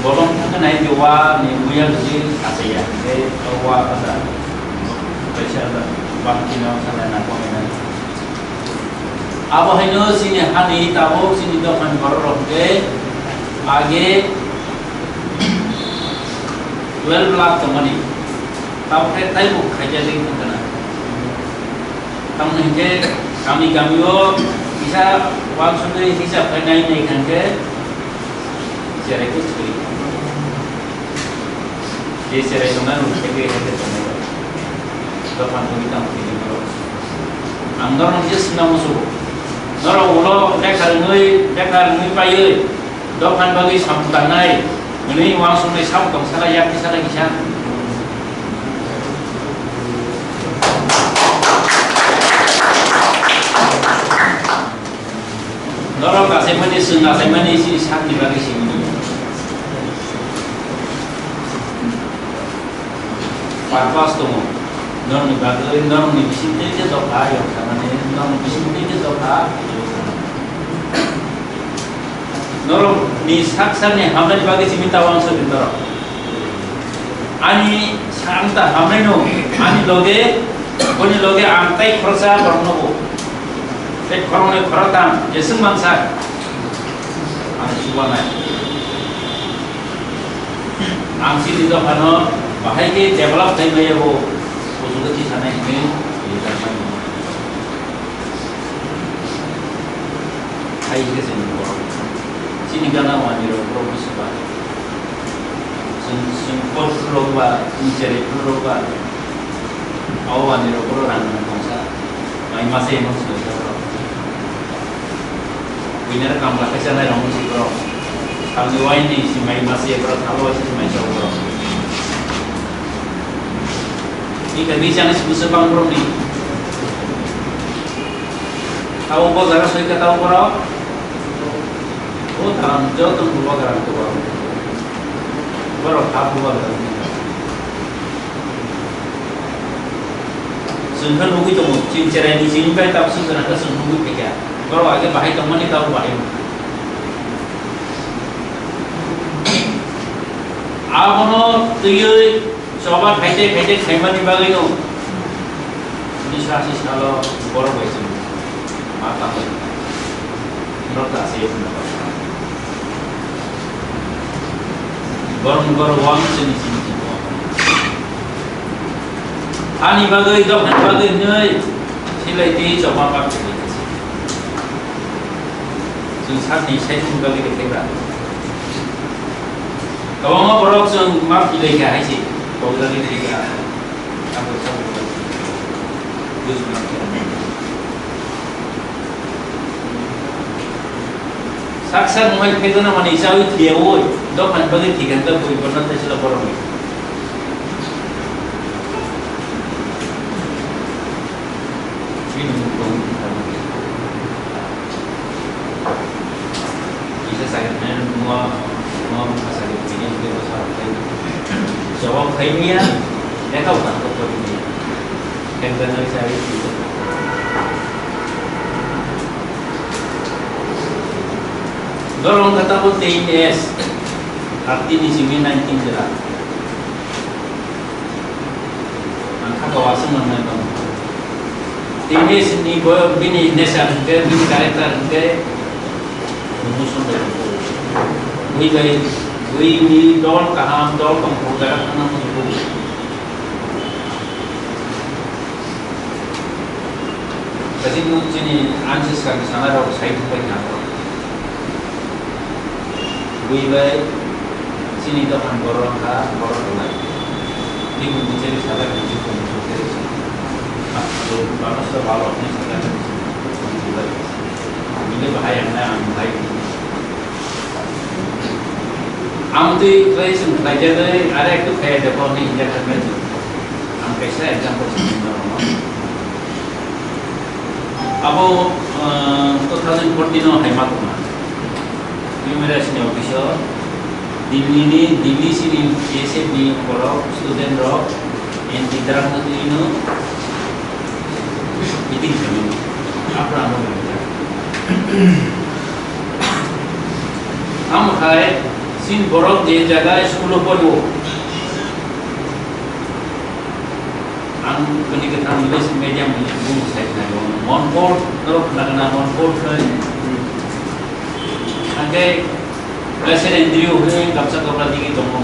Bolong thangkhe nai je wa ni muya bisi achaiya, tei o wa kasa kaisa bangchino salai na kongina. Abo haino chini hani tabuk chini dophani borok rok hwnkhe age twelve lakh tongmani. Tabuk khe taibo khaijagwi thangkana. Tamoni hinkhe kami kami o kisa uansugwi hisab khe nai nai khankhe cherai khe thwi. Je cherai tongna nung khe khe khe tongnai rok. Dophani tongwi tamo khe khe norok. Ang norok je swngna musugo. Norok ulo lekha rwngwi, lekha rwngwi paiwi. Dophani bagwi samung tangnai, hwnwi uansuknai samung tong sala, yakti sala kisa. Norok achaimani, chwng achaimani, chini sakni bagwi simi. Purpose tongo. Norokni bagwi, norokni bisingtwi khe dopha, yok sanani, norokni bisingtwi khe dopha, yok sanani. Norokni sak sakni hamnani bagwi simi ta uansukni norok. Ani sa-, ang ta hamnaino, ani loge, boni loge ang tai khoroksa borokno bo. Tei khoroknwi khoroktham jeswk mansa, ang chubanai. Ang chini dophano bahai khe develop khai maya bo, bujugwi sanai hwnwi rijak mani. Hai khe chini borok. Chini gana wani rok borok bwswk ba. Chwng, chwng pot phuru rok ba, chwng cherai phuru rok ba. Abo wani rok borok rang rang tongsa. Mai masa emo chwng borok. Winner kam la kaisa nai rong si borok. Salni waini si mai masa borok, salo waisa si mai chao borok. Ni kami chana si bwswk bang borok ni. Abo bo jara soi ka tabo borok. O taram joto bo jara ko borok. Borok ha bo jara. Chwng khe nugwi tongo, chwng cherai ni chini bai tabuk swk jora khe chwng nugwi phaikha. Borok age bahai tongmani tabuk bahai wngkha. Abono twiwi choba khaite khaite khaimani bagwino unisho ashi salo borok bai chwng ma tangwi norok ta se phano borok ni borok wng chini chini chini. Ani bagwi, dophani bagwi hwnwi silai twi choma ma philai kha se. Chwng sakni side ni bagwi rw khe ba. Kwbangma borok chwng ma philai kha hai se, kok jagwi thwi kha. Abo sabo buji ma kha. Sak sak wngwi phaikhe no mani chawi thwiyawi dophani bagwi thwikha hwnkhe bui bono tei sila borokni. Bini mukung kisa sakhe mane mua mua bwkha sakhe bini mukhe bwsa rok khai. Jawab khai niya, lekha bwkha kok kori niya. Kemsa nai sai. Dorong kata bo ten S, thirteen ni simi nineteen jera. Ang kha kawasung mangnai tong. Ten S ni bo bini nature hwnkhe, bini character hwnkhe, emotion bai tong. Bui bai, bui ni dol kaham, dol tong, jaga thangna muchung. Kaisa nwng chini ancestral ni sana rok sai thangbai kha. Bui bai chini dophani borok wngkha borok rwnai. Tei bini bwchari sajak ni bikung bwswk khe rwchap. Bano se balo hwnwi sajak ni bwswk khe rwchap. Bini bahai ang nai ang bahai. Ang twi khlai chwng khlaijagwi, are ektu khlai de bo hinwi hinjak thangwi chwng. Ang kaisa example swnwi norokno. Abo, uh, two thousand fourteen o hai ma tongma. Human Rights ni office o Delhi ni, Delhi sini B S F ni borok, student rok, anti drug no twi no meeting khaimani. Aphuru ano meeting. Amo khai sin borok je jaga school o poro. Ang kani kwthang English medium ni bung sai nai. Monpur, norok khna khna Monpur khai. Hake Blessed Andrew hwnwi gamsa kapra digi tongo.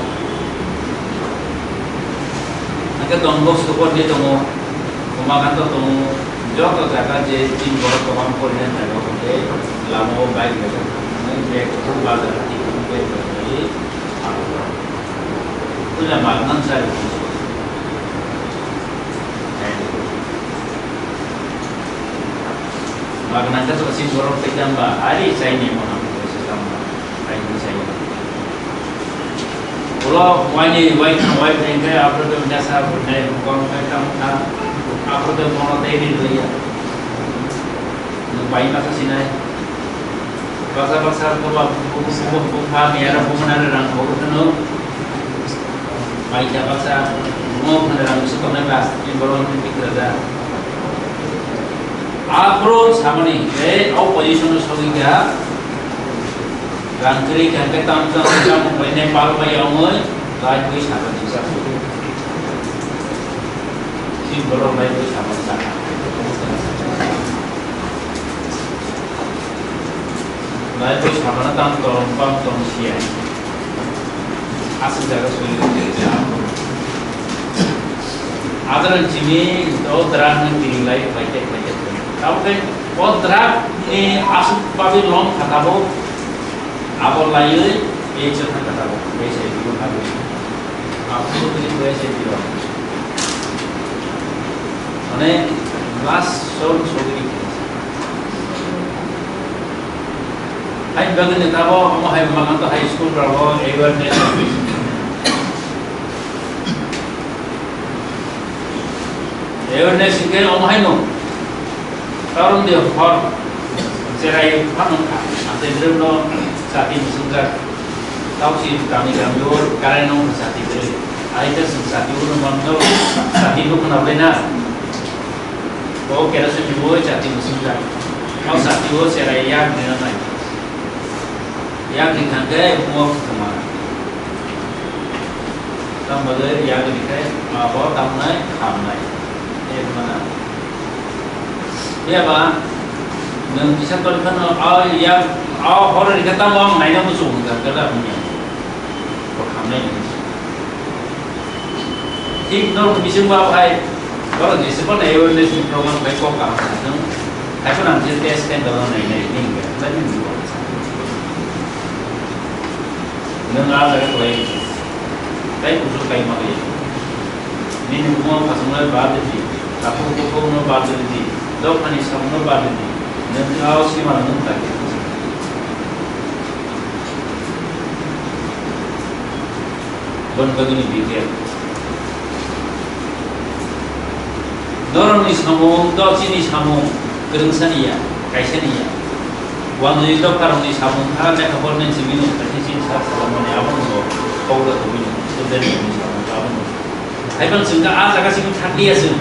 Hake Don Bosco bo ni tongo, Umakanta tongo, joto jaga je tin borok kwbang porinai tongo, hwnkhe lama o bike bai thangmani bag o bazar twi bag bai puila magnan chai. Magnan khe to tin borok tei tamba ari chaini mano. Ai, bwsai. Ulo waini, wai, wai, bwrwi khe aphuru khe mesa bwrwi nai, bukong khe tamo kha, aphuru khe bono tei ri rwya. Nwng bai masa sinai. Baksa, baksa, boba, bu, bu, bu, bu, bu, kha, miyara, bu, mwnare rang, bu, bu, kheno. Bai kha, baksa, bu, mwnare rang, bwswk tongnai ba, ni borok ni bikra da. Aphuru samani, eh, opposition no sogwi kha. Rang kwrwi kha khe tam tam tam bai Nepal bai ongoi, lai bui saka jisa. Si borok lai bui saka jisa. Lai bui saka na tam tong pam tong siya. Aswk jaga soi. Adar chini to drug ni tiri lai bai tek bai tek. Tamo khe o drug ni aswk babi long kha tabo. Abo laiwi ei chwng kha tabo, ei se bibo kha tabo. Abo twi ei se bibo. Mane class short short ni. Hai bagwi ni tabo, omo hai bagwi to high school rok awareness. Awareness hingke omo haino. Karon de hor cherai phano kha. Ante bwrwino chati musungjak. Tausi kami kami o karai no chati bwrwi. Aita sing chati uno mamno chati no khna bena. O kerosene bo chati musungjak. O chati o cherai yak nina nai. Yak ni thangke mo khma. Tamo bagwi yak rikhe ma bo tamnai khamnai. E mana. Phiya ba nwng kisa toni phano a yak a hor rikhe tamo ang naina muchung hwnkha khe da hwnya. Bo khamnai ni. Thik norok bising ba bai borok jesa phano awareness ni program bai kok kaham kha thung. Hai phano ang je test khe doro nai nai ni hwnkha khe ni. Nwng a jaga kwlai, tai kuchuk kai manwi. Nini buma kasungno bad di, takhuk bukhukno bad di, dophani samungno bad di. Nwng a o sima nwng ta khe. Bon bagini bikhe. Norokni samung, dochini samung, kwrwngsani ya, kaisani ya. Wanjwi dopharokni samung kha lekha pornai simi nuk khaisi chini sak salamani abono bo kok da tongwi nuk, student rokni samung abono. Haiphano chwng khe a jaga simi thakliya chwng.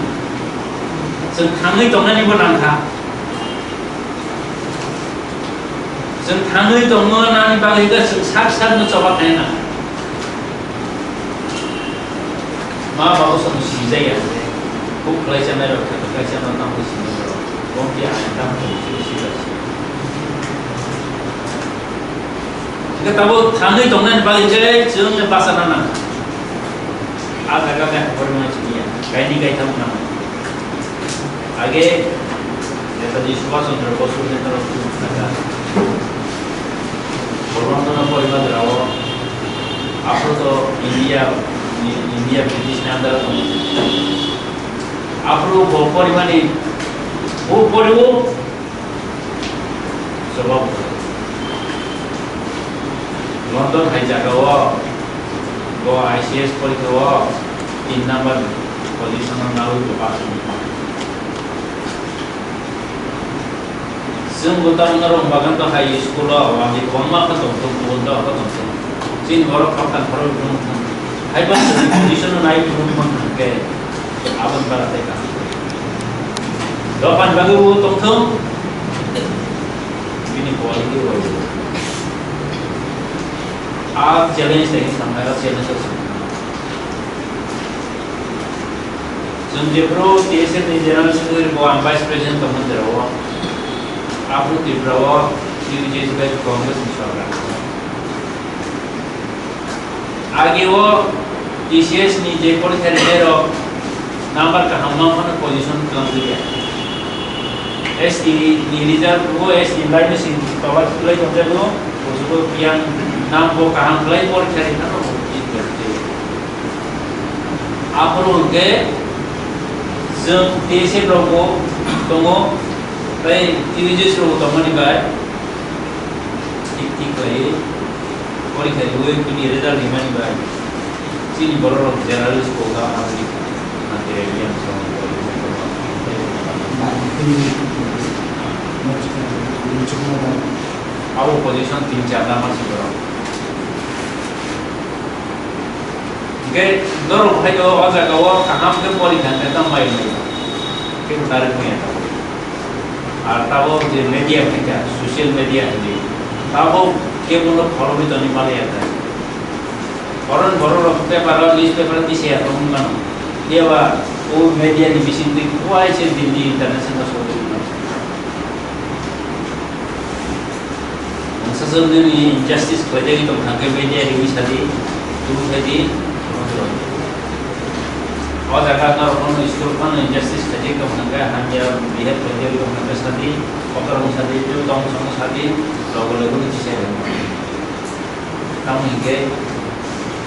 Chwng thangwi tongnani bo nangkha. Chwng thangwi tongma nani bagwi khe chwng sak sakno choba khaina. Ma babu song sijaya. Kuk khlai chanai rok khe khlai chanai tamo sini rok. Bom ti ai tamo sini sini. Khe tabo thangwi tongnani bagwi khe chwng bachana nang. A jaga khe porma chini ya. Kaini kai tamo nang. Age Netaji Subhash Chandra Bose Netro Naga Bormantana Porima Drao, aphuru to India, India British ni under o tongo. Aphuru bo porimani, bo poriwo, Jawab. London hai jaga o bo I C S porikha o tin number position o nawi bo pass wngkha. Chwng bo tabuk norok bagan to hai school o wngwi kwbangma khe tongthok, kubun to khe tongthok. Chini borok khaptan khorok wngthang. Haiba chwngni position no nai phuru wngkha khe aboni bara tei kaham. Dophani bagwi bo tongthok. Bini quality bo. A challenge tei samai a challenge o samai. Chwng jephru T S F ni general secretary bo ang vice president tongmani jora-o, aphuru Tripura o T U J S bai Congress ni sorkar. Age o T C S ni je porikha rinai rok number kaham ma phano position twlang ya. S T ni result bo S T line si cover khlai tongjago, bosongo yang nam bo kaham khlai porikha rinai rok. Aphuru hwnkhe chwng T S F rokbo tongo, tei T U J S rokbo tongmani bai thik thik khlaiwi porikha riwi bini result rimani bai chini borok rok generalist bo wngkha America, Nigeria, Miyan song. Abo position tin char number si borok. Hingke norok hai o, o jaga o kaham khe pori kha khe tamo mai mai. Kebo direct mai ya tamo. Ar tabo je media khe kha, social media hwnwi. Tabo kebo no follow wi toni male ya ta. Koron borok rok paper o, newspaper o tisa ya tongwi mano. Phiya ba o media ni bising twi kuai se Delhi international sogwi mano. Mungsa song nini injustice khlaijagwi tong thangkhe media riwi sadi, tubui sadi, o jaga norok no school phano injustice khlaijagwi tong thangkhe, hamya behave khlaijagwi tong thangkhe sadi, kotor wng sadi, tei tong song sadi, logo logo ni kisa. Tamo hinkhe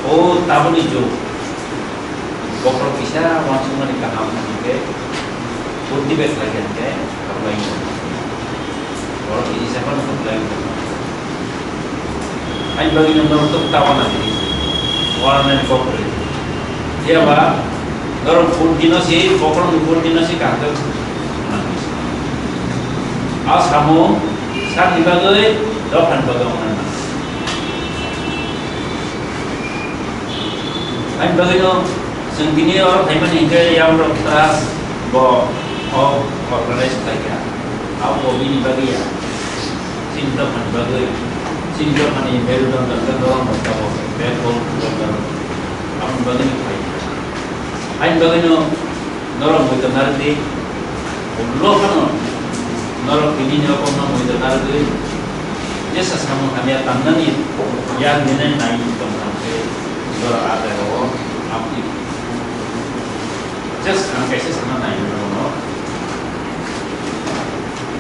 o taboni jug bokhorok kisa uansukmani kaham hinkhe, buddhi bai khlai khe hinkhe khaklai. Borok kisa phano khaklai. Ani bagwi no norok tabana di. Warnani kok kwrwi. Phiya ba norok buddhi no si, bokhorokni buddhi no si kaham khe. A samung sakni bagwi, dophani bagwi wngnai. Ani bagwino chwng tini oro phaimani hinkhe yabrok trust bo o organize khlaikha. Abo bini bagwi ya. Chini dophani bagwi, chini dophani merudanda khe norok tabok, backbone khe norok. Aboni bagwino phaikha. Ani bagwino norok muitu narwkdi, ulo phano norok tini ni rokokno muitu narwgwi jesa samung hamya tangnani yak dinai nai tongthang khe norok a jagao amtwi. Just ang kaisa sana nai norokno.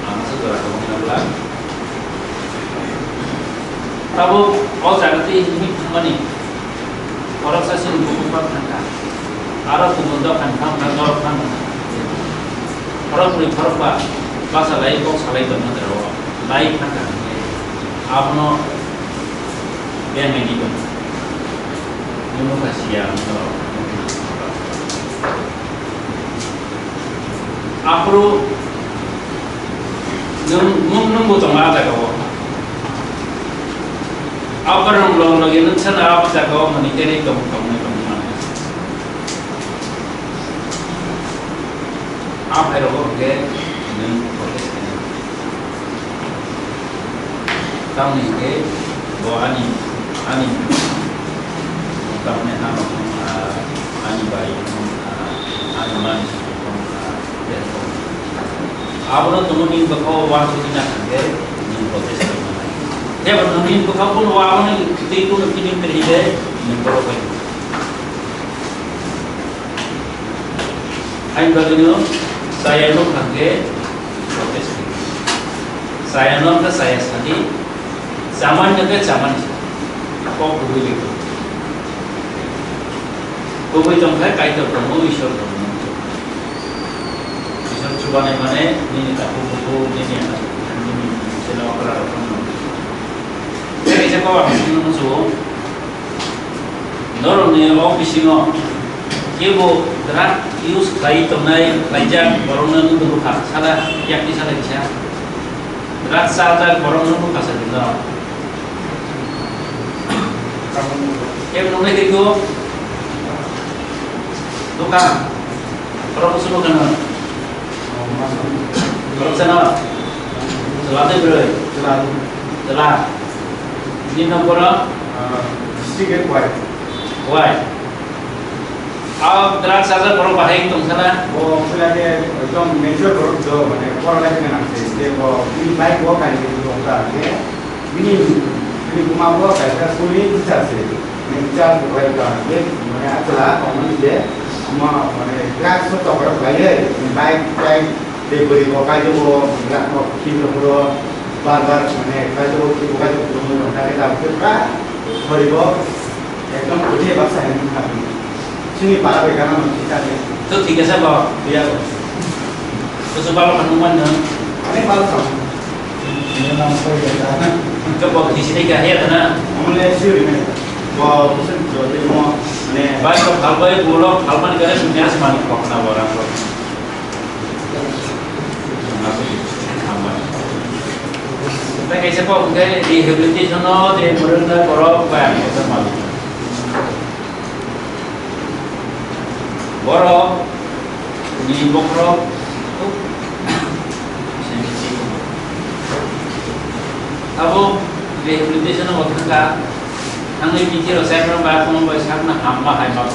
Ang sa jora tongmani nabla. Tabuk o jaga twi himwi thangmani, khoroksa chini bukhuk phano thangkha, aro kubun dophani phano thangkha, norok phano thangkha. Khorokbrwi khorokba basa lai kok salai tongma jora o lai thangkha hwnkhe abono bengnaidi tongkha. Nukha siya norok. Aphuru nwng, nwng, nwngbo tongo a jagao. Aphuru nwng logi logi nwng sana a jagao mani khe tong, tongmani, tongmani. A phairogo hwnkhe nwng protest khainai. Tamni hwnkhe bo ani, ani tamni ano, ah, ani bai, ah, ani mani, ah, abono tongmani bwkha o uansukgwi nathangkhe nwng protest khaimani. Jeba nwngni bwkha bono abono twi bono feeling kwrwi le nwng borok bai. Hain bagwino chaya no thangkhe protest khaikha. Chaya no khe chaya sadi, chamani no khe chamani sadi. Kok kubui bai kok. Kubui tongkhe Kaitor tongo, Isor tongo. Isor chubanai mane nini takhuk bukhuk, nini ana, nini chela okra rok no. Tei Kok ang swngna muchungo, norokni o bisingo kebo drug use khlai tongnai khlaijak borokno nukha sada, yakni sada kisa drug chajak borokno nukha sa norok. Kebo nuknai khe kebo nukha, borok kusu nukha no. Borok sana. Chwla tei bwrwi? Chwla. Chwla. Nini nokoro? Ah, district ke Khowai. Khowai. Abo drug chajak borok bahai tong sana? Bo phila ke ekdom mature borok do, mane pora lai khe nang se, je bo bini bike bo kai ke do ta ke. Bini, bini buma bo kaisa school ni teacher se. Bini teacher bo bai ka, je, mane, achwla, omo ni je, omo, mane, class o tokra khlai ye, bike, bike, tei bwrwi bo kai bo, rak bo, kibro bro, bar bar, mane, kai bo, kibo kai bo, mane, ta ke ta, ta, sorry bo, ekdom kuje baksa hai ni kha. Chini para bai gana no thik ase. To thik ase bo. Iya bo. Kusu balo khanung man no. Ani balo sa. Ini nam koi ya. To bo thik sini ka ya na. Amle suri ne. Bo kusun jo de mo ne. Bai ko phal bai bulo phal man gare sunya se man ko na bo ram ko. Tei kaisa kok hwnkhe rehabilitation o je phwrwngnai borok bai ang kotor malik. Borok ni bokhorok abo rehabilitation o thangkha, thangwi bithi rok chai phano bai phano bai sakno hamma hai ma.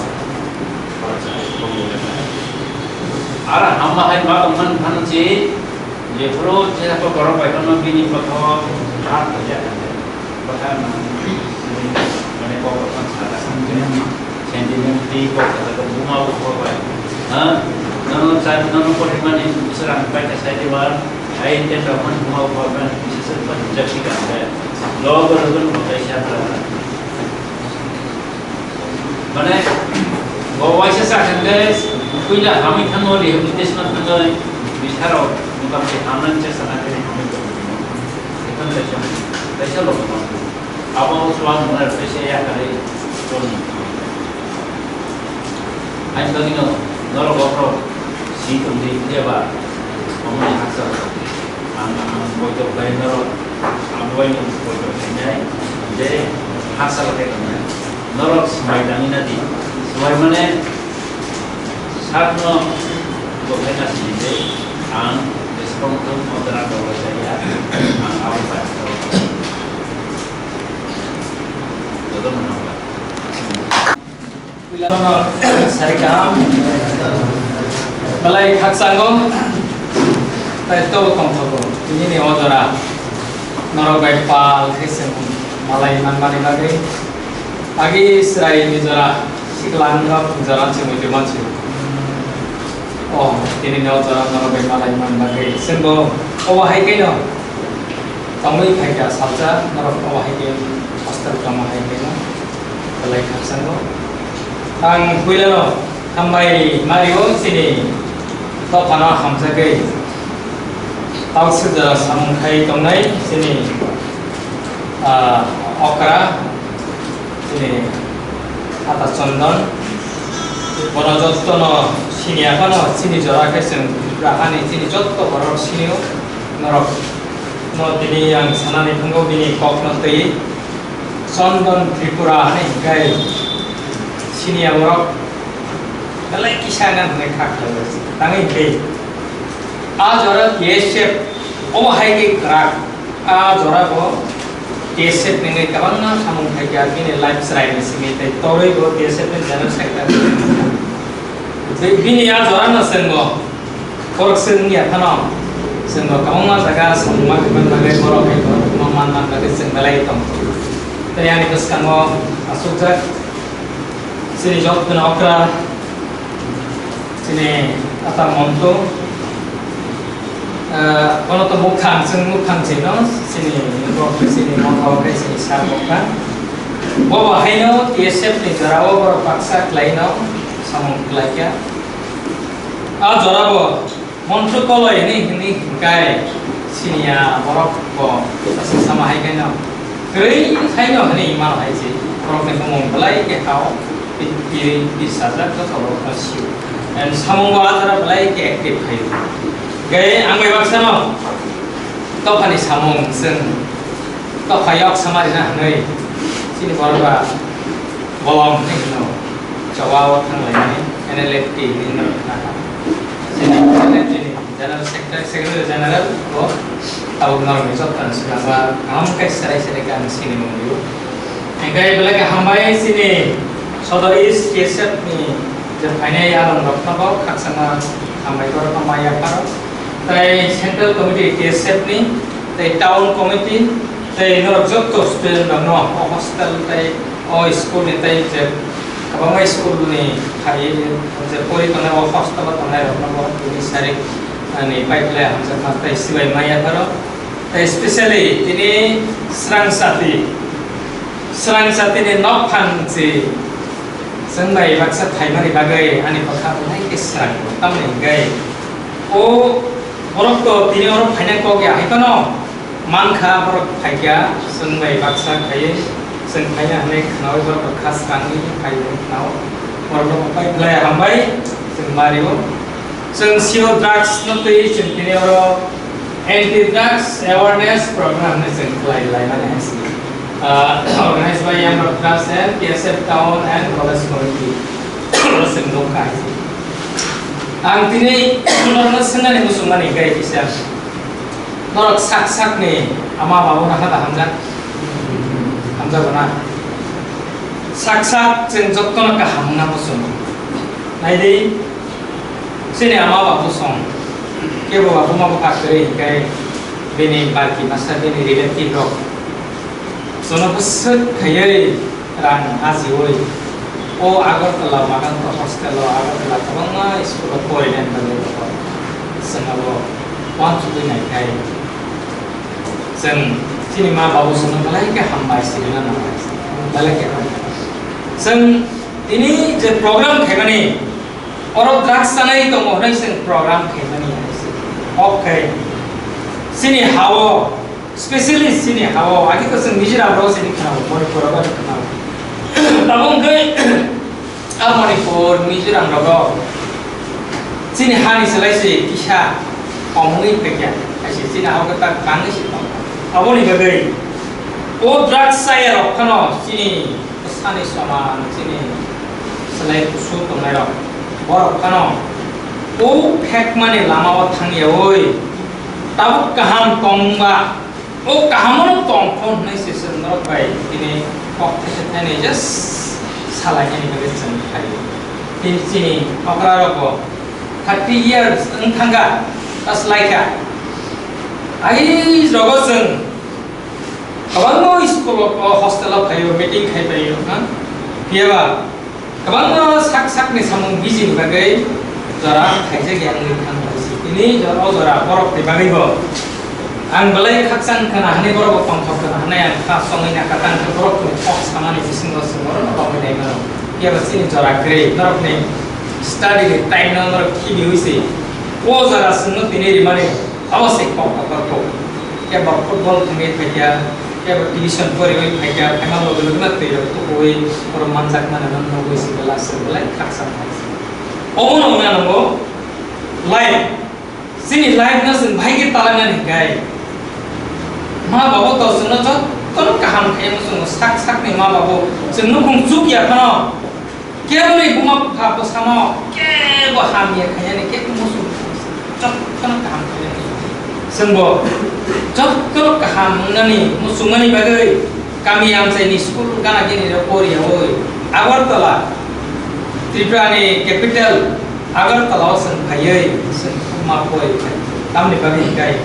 Aro hamma hai ma tongmani phano je, jephuru je borok bai phano bini bwkha-o rat khaijak kha, bwkha mane kok rok phano sajak kha, sentiment twi kok sajak kha, buma bo kok bai. Ha? Nono chai, nono kothimani bwswk ang paikha sai diba, ai tei tongmani buma bo kok bai, biseswk khe hwnjak si kha, logo logo no kaisa. Mane, bo waisa sa khe, puila hamwi thangwi rehabilitation o thangwi bisarok motamoti hamnani chesta nangkhe hamwi tongo. Ekhon kaisa, kaisa logo tong. Abo swang mwnai kaisa yakarwi tong. Hain bagwino norok bokhorok si tongdi phiyaba omoni haksa ang, ang boito khlai norok, ang boino boito khlainai je haksa khe tongnai. Norok swmai tangwi na di. Swmai mane sakno bo khe na sini je ang bwskango thung o dara dogwi chaya, ang abo bai. Joto no nang. Sarikam. Belai khakchangno tai to tongthogo. Tini ni o jora norok bai pal khe se malai manmani bagwi. Agi chwrai ni jora, sikla ni nok jora se muitu mansi. O, tini ni o jora norok bai malai man bagwi. Sengbo, o hai khe no. Tongwi phaikha salsa, norok obo hai khe hostel tongma hai khe no belai khakchangno. Ang puilano hambai mario chini dophano hamjagwi taukswk jora samung khai tongnai chini, ah, okra. Chini Ata Chondon, bono jotto no sini ya phano, chini jora khe chwng Tripura hani chini jotto borok sini o, norok no tini ang sanani thango bini kok no twi Chondon Tripura hani hinkhe sini ya borok belai kisa nang hwnwi kha khlai tangwi hinkhe a jora T S F omo hai khe kwrak. A jora bo T S F ni kwbangma samung khaikha, bini life chwraini simi tei torwi bo T S F ni general secretary. Tei bini a jora no chwng bo borok chwng wngya phano chwng bo kwbangma jaga samung ma kwbang bagwi borok hai borok no man man bagwi chwng belai tong. Tei ani bwskango achukjak chini jotto no okra. Chini ata monto, ah, bono to mukhang, chwng mukhang chino, chini bo khe chini monto khe chini sak mukhang. Bo bo haino T S F ni jora o borok baksa khlai no samung khlai kha. A jora bo monto koloi hini hini hinkai chini ya borok bo asa sama hai khe no. Kwrwi khaino hwnwi mano hai se, borokni bumung belai khe hao, pi-, pi-, pi sajak joto borokno sio. And samung bo ajara belai khe active khaio. Gai ang bai baksano, dophani samung chwng, dopha yok samarina hwnwi, chini borok ba bolong hwnwi hwno, chawao thanglainai, N L F T hwnwi hwno khna kha. Chini, chini, General Secretary, Secretary General bo tabuk norokni joto swkang ba kaham khe serai serai khe ang sini mwnglio. Hingkhe belai khe hambai chini Sodor East T S F ni je phainai along rok no bo khakchangma hambai borok no maya pharo. Tai Central Committee T S F ni, tai Town Committee, tai norok joto student rok no o hostel tai o school ni tai je kwbangma school ni phai je pori tongnai o hostel o tongnai rok no bo tini sarik ni pipeline hamjakma tei sibai maya pharo. Tei specially tini srang sati, srang sati ni nok phang si chwng bai baksa phaimani bagwi ani bwkha belai khe srang tamni hingkhe o borok to tini oro phaina kok ya hai phano mankha borok phaikya chwng bai baksa khaiwi chwng phaina hwnwi khnaui borok kha srangwi phaiwi khnao borok pai belai hambai chwng mario. Chwng sio drugs no twi chwng tini oro anti drugs awareness program hwnwi chwng khlai lai mani hai se. Ah, organized by Young Doctors and T S F Town and College Committee. Oro chwng nukha hai se. Ang tini norokno swngnani muchung mani hingkhe kisa. Norok sak sakni ama babu no hada hamjak. Hamjak na. Sak sak chwng jotono kaham wngna muchung. Naidi. Chini ama babu song, kebo ba buma bupha kwrwi hingkhe bini barki masa bini relative rok jono bwswk khaiwi rang ajiwi o Agartala Maganta hostel o Agartala kwbangma school o porinani bagwi rokho chwng abo uansugwi naikhai chwng chini ma babu songno belai khe hambai sirina nangnai belai khe hambai chwng tini je program khaimani Oro drugs chanai tongo hwnwi chwng program khaimani hai se. Okay. Chini hao, specially chini hao, agi to chwng Mizoram rogo chini khwnao, Manipur rogo chini khwnao. Tamo hwnkhe a Manipur, Mizoram rogo chini hani slai se kisa kom wngwi phaikha, hai se chini hao khe tak bangwi se tongo. Aboni bagwi o drugs chaya rok phano chini Bwsani soman chini slai kusu tongnairok, borok phano o phekmani lamao thangyaui tabuk kaham tongba, o kahamono tongkho hwnwi se chwng norok bai tini kok thaisa thainwi just salainani bagwi chwng phaio. Tini chini okrarokbo thirty years wng thangkha, ta swlaikha. Ai rogo chwng Kwbangma school o, o hostel o phaio, meeting khai phaio, ha? Phiyaba kwbangma sak sakni samung bijini bagwi jora khaijak ya wngwi thang bai se. Tini jora, o jora borok ni bagwi bo ang belai khakchang khna hwnwi borok bo tongthok khna hwnwi ang kha songwi na kha tang khe borok ni kok samani bisingo se borok no tongwi nai mano. Phiyaba chini jora kwrwi norok ni study ni time no norok khibiwi se. O jora chwngno tini rimani abo se kok kotor kok. Kebo football thangwi phaikha, kebo tuition poriwi phaikha, phaima loge loge no twi rok tukuwi oro manjak mani no nugwi se belai se belai khaksa thai se. Omo no wngna nango life. Chini life no chwng bahai khe talainani hwnkhe ma babo to chwngno jotono kaham khaiyano chwngno sak sakni ma babo chwng nukhung chuk ya phano. Keboni buma bupha bwsano kebo hamya khaiyani, kebo muchung jottono kaham khaiyani. Chwngbo jottono kaham wngnani muchungmani bagwi kami amchaini school gana gini rok poriyaui Agartala, Tripura ni capital Agartala o chwng phaiwi chwng ma pori phai. Tamni bagwi hwnkhe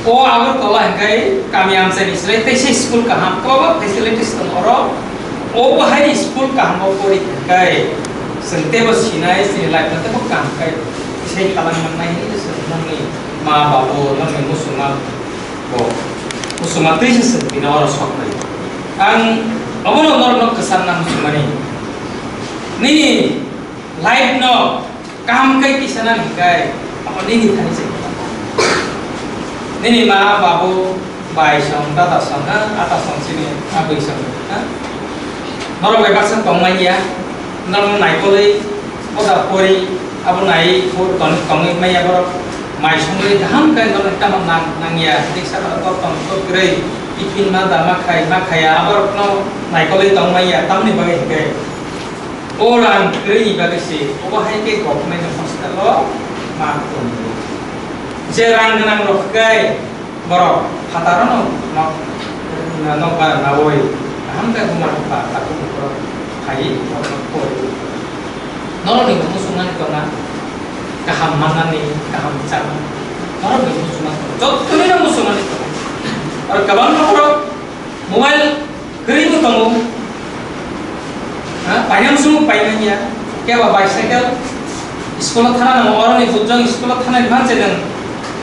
o Agartala hwnkhe kami amchaini chwrai teisa school kaham, kwbangma facilities tongo oro. O bahai school kaham o pori khai, chwng teibo sinai, chini life no teibo kaham khai, sai talang mangnai hinwi chwng nokni ma babu, nokni muchungma bo, muchungma twi se chwng tini oro sok nai. Ang obono norokno kwcharna muchungmani, nini life no kaham khai kisa nani khai, abo nini thani se. Nini ma babu, Bai song, tata song, ha, ata song sini, abui song, ha. Norok bai baksa tongmanya, norok naikolwi, koda pori, abo nai, bo ton-, tongwi manya borok, mai songwi kaham khe norok tamo nang, nangya, diksa borok kok tong, kok kwrwi, tiffin ma da, ma khai, ma khaya, aborokno naikolwi tongmanya, tamni bagwi hinkhe, o rang kwrwini bagwi se, obo hai khe government hospital o ma tongo. Je rang gwnang rok khe, Borok phataro no nok, nok bar nawi kaham khe buma bupha takhuk bukhuk phai borok koi. Norok ni muchungmani tongna kaham mannani kaham chana norok ni muchungmani tongna jottoni no muchungmani tongna. Aro kwbangma borok mobile Kwrwi bo tongo. Ha, painang sumuk paimanya. Keba bicycle, school o thana nango, oroni bujang school o thana ni manse nang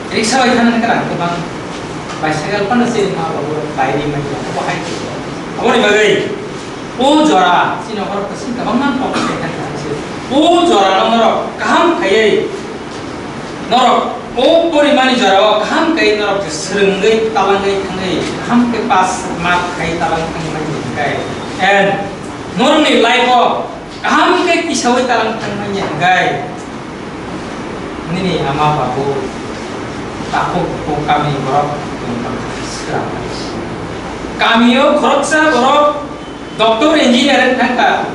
riksa bai thana ni kwrang kwbang. Bicycle phano se ma babu bai ri manya. Obo hai khe. Aboni bagwi o jora chini hor kwsing kwbangma kok se thani se. O jora no norok kaham khaiwi Norok o porimani jorao kaham khe norok je swrwngwi talangwi thangwi kaham khe pass mark khai talang thangmani hwnkhe, and norokni life o kaham khe kisaui talang thangmani hwnkhe nini ama babu takhuk bukhuk kami borok swrang kami o khoroksa borok Doctor engineer wng thangkha,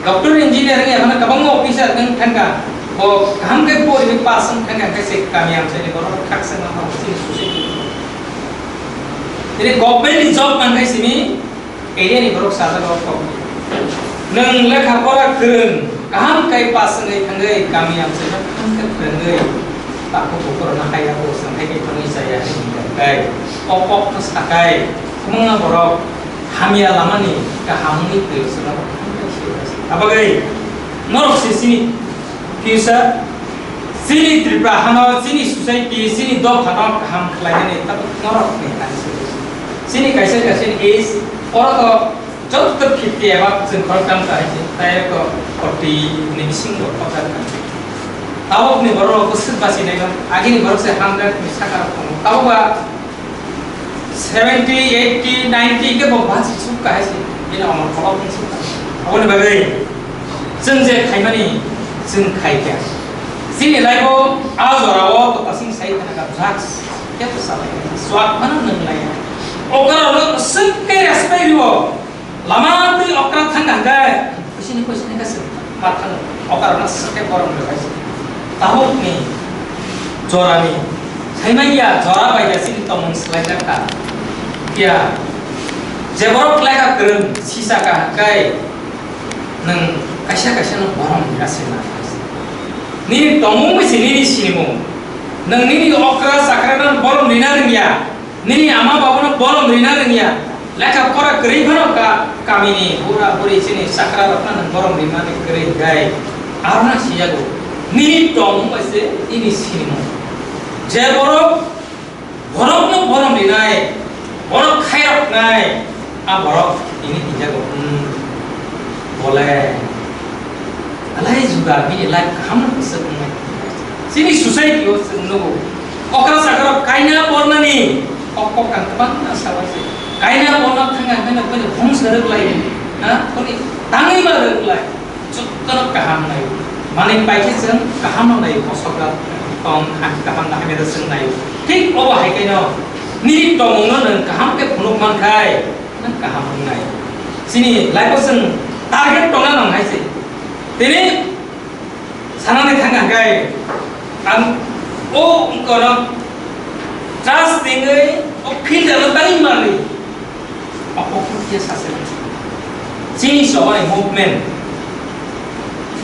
doctor engineer wng yaphano kwbangma officer wng thangkha, bo kaham khe poriwi pass wng thangkha, hwnkhe se kami amchaini borok khaksa wngkha, chini society. Tini government ni job mankhai simi area ni borok sajak rok kok. Nwng lekha pora kwrwng, kaham khe pass wngwi thangwi kami amchaino kaham khe phwrwngwi takhuk bukhuk rokno hai ya bo swng hai khe thangwi chaya hai hwnkhe o kokno sakai kwbangma borok hamya lamani kaham wngwi twi o swnam. Abagwi norok se chini future, chini Tripura hano, chini society, chini dophano kaham khlainani tabuk norok ni hai se. Chini kaisa kaisa ni age oro to joto fifty above chwng khorok tam ta hai se, tai to forty ni bisingo khorok tam. Tabuk ni borok rok swk basi nai ba, agini borok se hundred ni saka rok tongo. Tabuk ba Seventy, eighty, ninety khe bo basi suk kahai se, bini omor kolok ni suk kahai. Aboni bagwi chwng je khaimani chwng khai kha. Chini life o a jora o to tasing sai khana ka drugs khe to salai kha. Swak mano nung lai. Okra no swk khe respect riwo. Lama twi okra thang hangkhe, kusini kusini khe se ma thang okra no swk khe borom rw hai se. Tabuk ni jora ni, saimanya jora bai ya chini tongmung swlai jak kha. Ya, je borok lekha kwrwng sisa ka hangkhe nwng kaisa kaisa no borom rw se na. Nini tongmung bai se nini sinimung. Nwng nini okra chakra no borom rina rwngya. Nini ama babuno borom rina rwngya, lekha pora kwrwi phano ka, kamini bura buri chini chakra rokno nwng borom rimani kwrwi hwnkhe, arona sijago, nini tongmung bai se nini sinimung. Je borok borokno borom rinai, borok khairoknai, a borok tini hinjago, hmm, bole. Alai juga bini life kaham no kwchwk wngnai. Chini society o chwng nugo. Okra sakra kaina pornani kok kok kang kwbangma sabai se. Kaina porna thanga hwnkheno bini hongsa rwklai. Ha? Bini tangwi ma rwklai. Jottono kaham nai. Manwi paikhe chwng kaham no nai. Bosok rok tong ham kaham no hamya da chwng nai. Thik obo hai khe no nini tongmung no nwng kaham khe phunuk mankhai. Nang kaham wngnai. Chini life o chwng target tongna nang hai se. Tini sanani thang hwnkhe ang o wngkha no trust tingwi o field ano tangwi manwi. Opo khe sase. Chini sobani movement.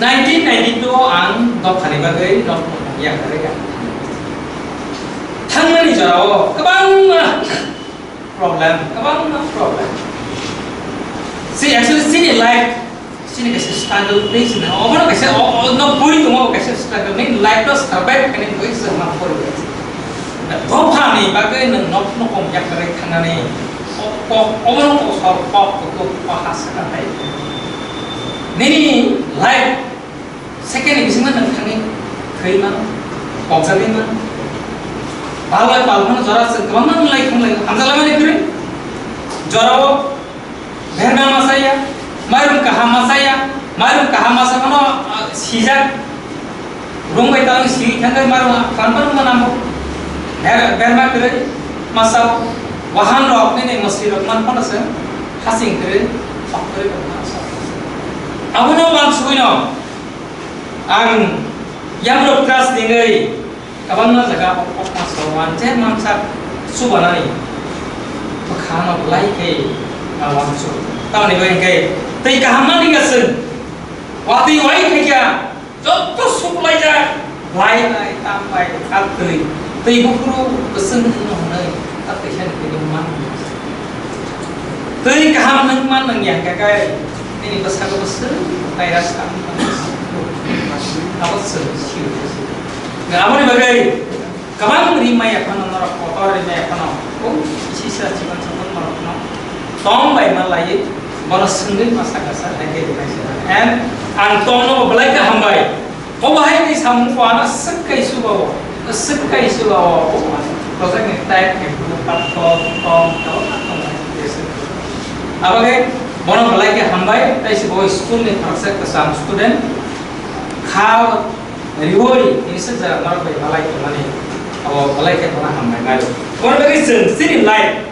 Nineteen ninety-two o ang dophani bagwi nok yakarwi ang thangnani jorao kwbangma Problem, kwbangma problem. Si actually chini life, chini kaisa struggle tei chini obono kaisa o, o, no puri tongo kaisa struggle, nini life no survive khainani bagwi chwng ma pori. Dophani bagwi nwng nok nokong yakarwi thangnani o, o, obono kosor kok kutuk o ha saka tai. Nini life Second ni bisingo nwng thangwi thwi mano, pokjagwi mano. Pal bai pal phano jora chwng kwbangma wng lai thung lai, hamjak lai mani kwrwi. Jorao berma ma chaya, mairum kaham ma chaya, mairum kaham ma chakano, ah, sijak. Rung bai tang si thangwi mairum kanban ma namo. Ber-, berma kwrwi ma chao. Wahan rok nini mwsli rok man phano se hasing kwrwi, sok kwrwi rok ma chao. Abono wansugwino ang yamrok trust ningwi kwbangma jaga o kokma so wanse mansak chubanani bwkhano belai khe ma wansuk. Tamoni bagwi hwnkhe twi kaham mani ga chwng watwi wai khaikha, jotto suklaijak, lai bai, tam bai, khat twi, twi buphuru kwchwng wngno hwnwi, khat twi kheno twi man. Twi kaham nwng man nang ya kha kai, nini bwskango bwswk tai rak sam. Abo chwng sio. Aboni bagwi kwbang ri maya phano norok kotor ri maya phano. O isi sa chikon chikon norok no tong bai ma lai, bono swngwi ma saka sa, hai khe ri mai sa. And ang tong no belai kaham bai. O bahai ni samung ko ano swk kai su ba o, swk kai su ba o. O project ni type ni group ka tong tong tong tong. Abage bono belai khe hambai, tai se bo school ni khoroksa kwcham student. Kha riwi, ini se jara norok bai belai khe mani, abo belai khe bono hambai nai. Bono bagwi chwng chini life,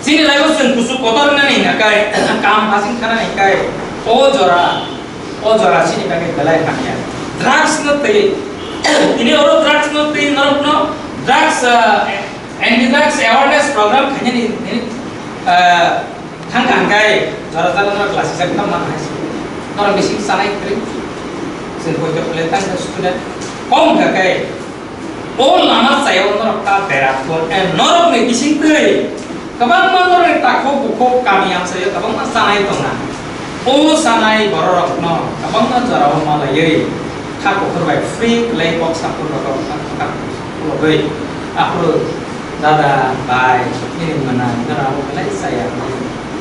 chini life o chwng kusu kotor nani hingka kai, kam hasing khana hingka kai, o jora, o jora chini bagwi belai hamya. Drugs no twi, ini oro drugs no twi norok no, drugs, ah, anti drugs awareness program khainani, ini, ah, Thang kha hwnkhe jora jora norok lasijak tamo mano hai se. Norok bising chanai kwrwi. Chwng poito khlai tang kha student. Kok wngkha khe o lama chayao norok ta bera thung. Eh, norokni bising twi kwbangma norokni takhuk bukhuk kami amchaio kwbangma chanai tongna. O chanai bororokno kwbangma jorao malaiwi kha kuphur bai free khlai kok saphur rok wngkha. Logoi, aphuru dada, bai, nini mwnai, nora abo belai chaya,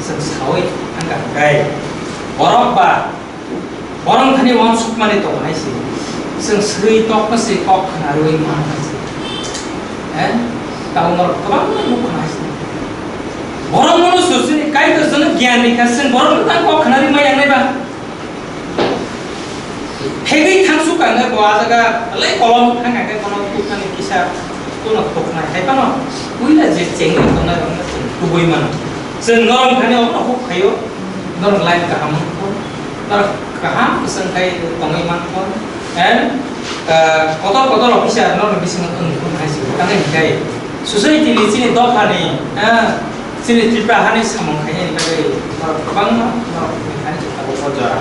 chwng saui thangkha hwnkhe, borok ba, borok thani uansukmani tongo hai se, chwng swi tokma se kok khna rwui man hai se, eh, tabuk norok kwbangma nuk khna hai se, borok mano susuni Kaitor jono giyan rikha, chwng borok no tang kok khna rwui ma yangnai ba. Phegwi thangsuk ang bo a jaga lai kolom thang ang khe bono tuknani kisa kuno tuknai hai phano puila je chengwi tongnai rokno chwng tubui mano. Chwng norok thani okno huk phaio, norok line kaham wngkho, norok kaham kwchwng khai tongwi mankho, and, ah, kotor kotor officer norok bisingo wngkho hai se tamo hwnkhe. Society ni chini dopha ni, ah, chini Tripura hani samung khainani bagwi norok kwbangma norok ni hani jora.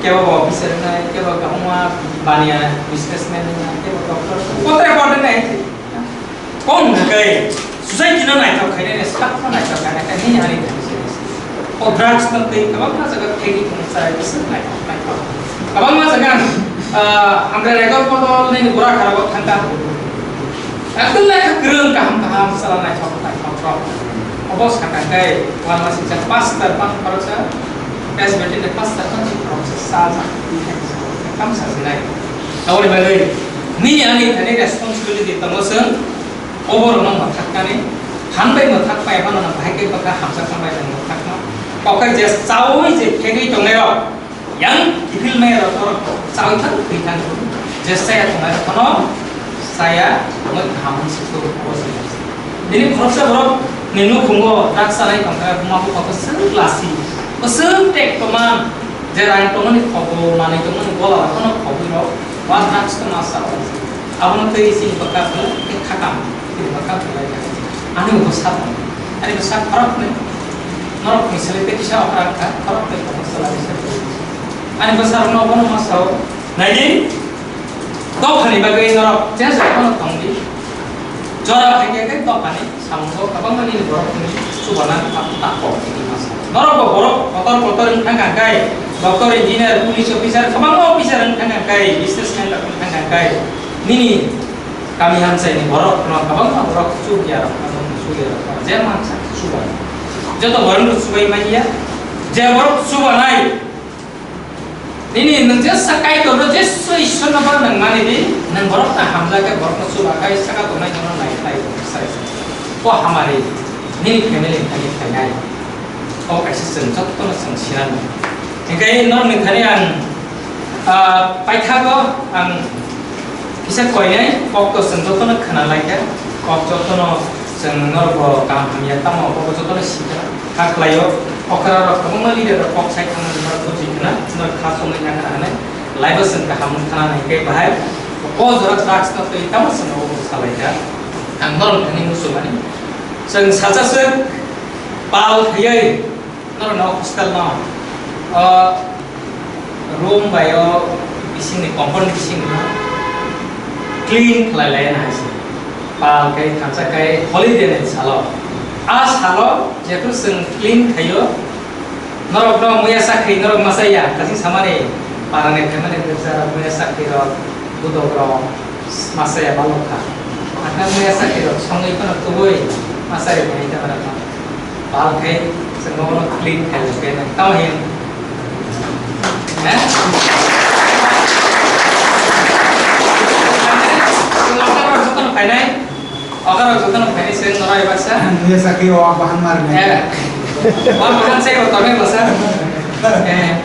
Kebo bo officer wngnai, kebo kwbangma baniya businessman wngnai, kebo doctor, kotor kotor wngnai. Kok hwnkhe society no naithok khainani, sakno naithok khainani, nini ani thani se. O drugs no tei kwbangma jaga thegi tong chai, bwswk naithok naithok. Kwbangma jaga, ah, hamkrai record bodol nini bura kharago thangkha. Ekdom lekha kwrwng kaham kaham chwla naithok naithok rok. Obo sakha khe uanama sijak pastor phano khoroksa, S B T ni pastor phano khoroksa sajak. Kam sajinai. Aboni bagwi nini ani thani responsibility tongo chwng oborokno mwthaknani, phan bai mwthak pai phano bahai khe bwkha hamjakma bai mwthakma. Kokthai je chaui je phegwi tongnairok, yang kiphil maya rok norok chaui thang thwi thang je chaya tongnai rok phano chaya wngwi kaham wng si tongo. Bini khoroksa borok ni nukhungo drugs chanai tongkha, buma bupha bwswk lasi, bwswk tek tongma, je rang tongmani khobo, manwi tongmani gola rok phano khobwi rok, wa drugs tongma sa o. Abono twi chini bwkha khe khakam, chini bwkha khe lai kha. Ani bo sa tong, ani bo sa khorok ni, norok ni sele te kisa okra kha, khorok ni khorok sala ni sele. Ani bwsarokno bono ma sao, naidi, dophani bagwi norok je jaga phano tongdi. Jora phaikhe khe dophani samungo kwbangma nini borokni chubana tak tak kok tini ma sao. Norok bo borok kotor kotor wng thang kha khe, doctor, engineer, police officer, kwbangma officer wng thang kha khe, businessman rok wng thang kha khe, nini kami hamsai ni borok no kwbangma borok chukya rok, chukya rok, je mansa chuba. Joto borok no chubai manya, je borok chubanai, nini nwng jesa Kaitor no jesoi Nokbar nang mani di, nang borok ta hamjak khe borok no chuba khai saka tongnai jono nai khlai sai. O hamari, nini family ni thani khlainai. O kaisa chwng jotono chwng sinani. Hinkhe norok ni thani ang, ah, paithago ang kisa koinai kok to chwng jotono khna lai kha. Kok jotono chwng norok bo kaham hamya tamo kok jotono sikha. Kha khlaio, okra rok kwbangma leader rok kok sai thangmani norok buji khna, norok kha chumui nang khna hinwi. Laibo chwng kaham wngkha nai khe bahai o jora drugs no twi tamo chwng obo salai kha. Ang norok thani muchumani. Chwng sacha swk pal khaiwi norok no hostel no, o room bai o bisingni compound bisingno clean khlai lai na hai se. Pal khe thansa khe holiday ni salo. A salo jephru chwng clean khaio, norok no muya sakri, norok masa ya, kasi samani, parani family ni bwsa rok muya sakri rok, budok rok, masa ya balok kha. Akhna muya sakri rok, songwi phano tubui, masa ya bini tama rok. Pal khe, chwng bono clean khe, khe nang tamo hin. Eh? Chwng lakhna rok jotono khainai. Okarok jotono phaini se norok baksa. Nuya sakhi o bahan mar nai. Eh. Wa bahan se ko tome basa. Eh.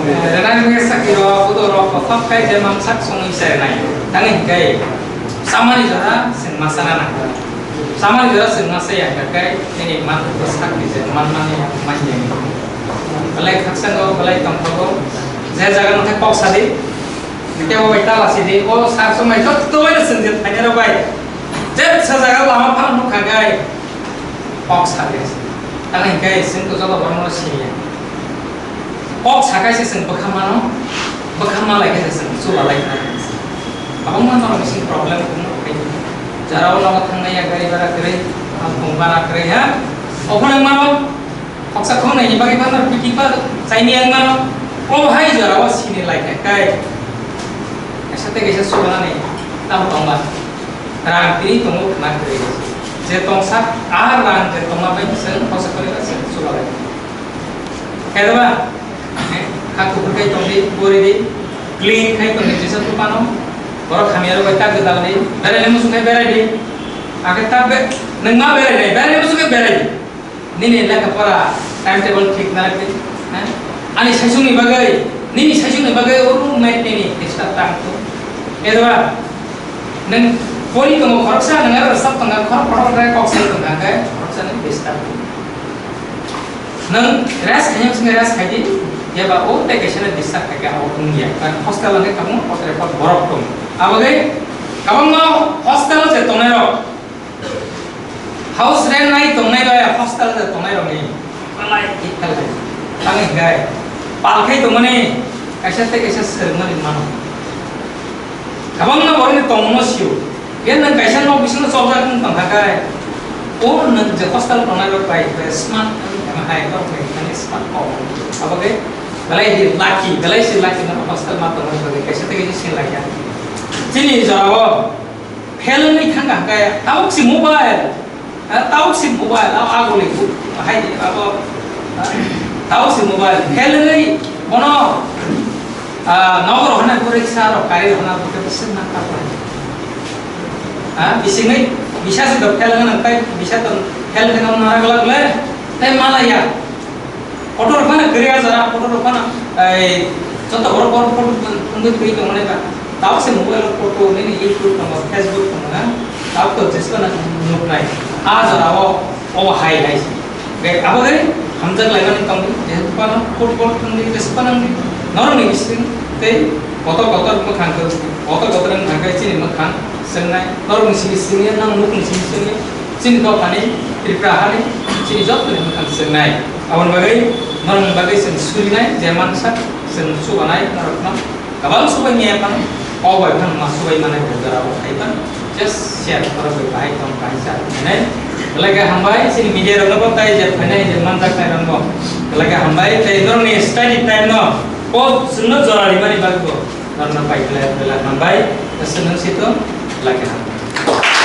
Rena nuya sakhi ro, kudo ro, kothok kai je mamsak songwi se nai. Tani kai. Samani jora sing masana na. Samani jora sing masaya kai. Ini man ko sakhi je man mani man je. Belai khaksa go, belai tongthogo. Je jaga no kok sadi. Kebo bai tala sidi, o sar somai jotto bai swngjak thainai rok bai. Jesa jaga lama phano nukha khe kok sa de. Tang hingkhe chwng to joto borokno siniya. Kok sa khe se chwng bwkha mano, bwkha ma lai khe se chwng chuba lai khe. Kwbangma norok bising problem wngkha. Jara o nogo thangnai ya gari bara kwrwi, tong bara kwrwi ha. Ophano mano. Khoksa khongnai ni bagwi phano piti pa chaini ang mano. O hai jora o sini lai kha kai. Kaisa tei kaisa subanani tam tongma. Rang tini tongo khna kwrwi. Je tongsa a rang je tongma bai se khoksa khongnai se suba lai. Khe ba? Kha kuphur khai tongdi, pori di. Clean khai tongdi jesa tu pano. Borok hamya rok bai tak gedal di. Berai le musu khai berai di. Ake tak be nang ma berai nai. Berai le musu khai berai di. Nini lekha pora timetable thik na khe, ha? Ani saichung ni bagwi, nini saichung ni bagwi o room mate nini disturb tang tu. Edwa, nang pori tongo khoroksa, nang aro sab tongo khor khorok rai kok sai tongo khe khoroksa ni disturb. Nang rest khaiyang sini rest khai di, ya ba o te kaisa na disturb khai khe o tung ya. Kan hostel ang khe kamu hotel pa borok tong. Abagwi kabang no hostel je tongnai rok. House rent nai tongnai bai hostel de tongnai rok ni. Malai ki khalai. Tang hingkai. Pal khai tongmani kaisa tei kaisa swrwngmani mano. Kabangma borokni tongmano sio. Gen nang kaisa nok bisingo chopjak wng tong kha kai. O nang je hostel tongnai rok bai, bai smart wng tong hai rok bai, kani smart kok. Abo ke belai di lucky, belai si lucky na hostel ma tongnai rok kaisa tei kaisa sin lai ya. Chini jorao Phelengwi thangkha hwnkhe tabuk si mobile, ha, tabuk si mobile, abo agoni hai di, abo, ha, tabuk si mobile. Phelengwi bono, ah, nogo rohornai, pore sa rok kari rohorna, pore se nangkha pore. Ha, bisingwi bisa se dok phelengwi nang tai, bisa to phelengwi nang nara glak le, tai malaya. Photo rok phano kwrwi ah jora, photo rok phano, ei, joto borok borok photo tungwi twi tongmani ba. Tabuk se mobile o photo, nini YouTube tongo, Facebook tongo na, tabuk to jeswk no nuknai. Ah jora o, o hai hai se. Be, abo de hamjak laimani tongdi, jehetu phano football tongdi, jeswk phano wngdi. Norokni bising tei kotor kotor mwkhang khe, kotor kotor wngkha khe chini mwkhang swngnai. Norokni simi simi, nang nukni simi simi, chini dophani, Tripura hani, chini jotoni mwkhang swngnai. Aboni bagwi norokni bagwi chwng surinai je mansa chwng chubanai norokno. Kabang subai maya phano, o bai phano ma subai manai bo jora bo khai phano. Just share khoro bai bahai tong bahai sa hinai. Belai khe hambai chini media rokno bo tai je phainai je manjak nai rokno. Belai khe hambai tei norokni study time no o chwngno jora rimani bagwi bo norokno pai belai belai hambai. Chwngno sito belai khe hambai.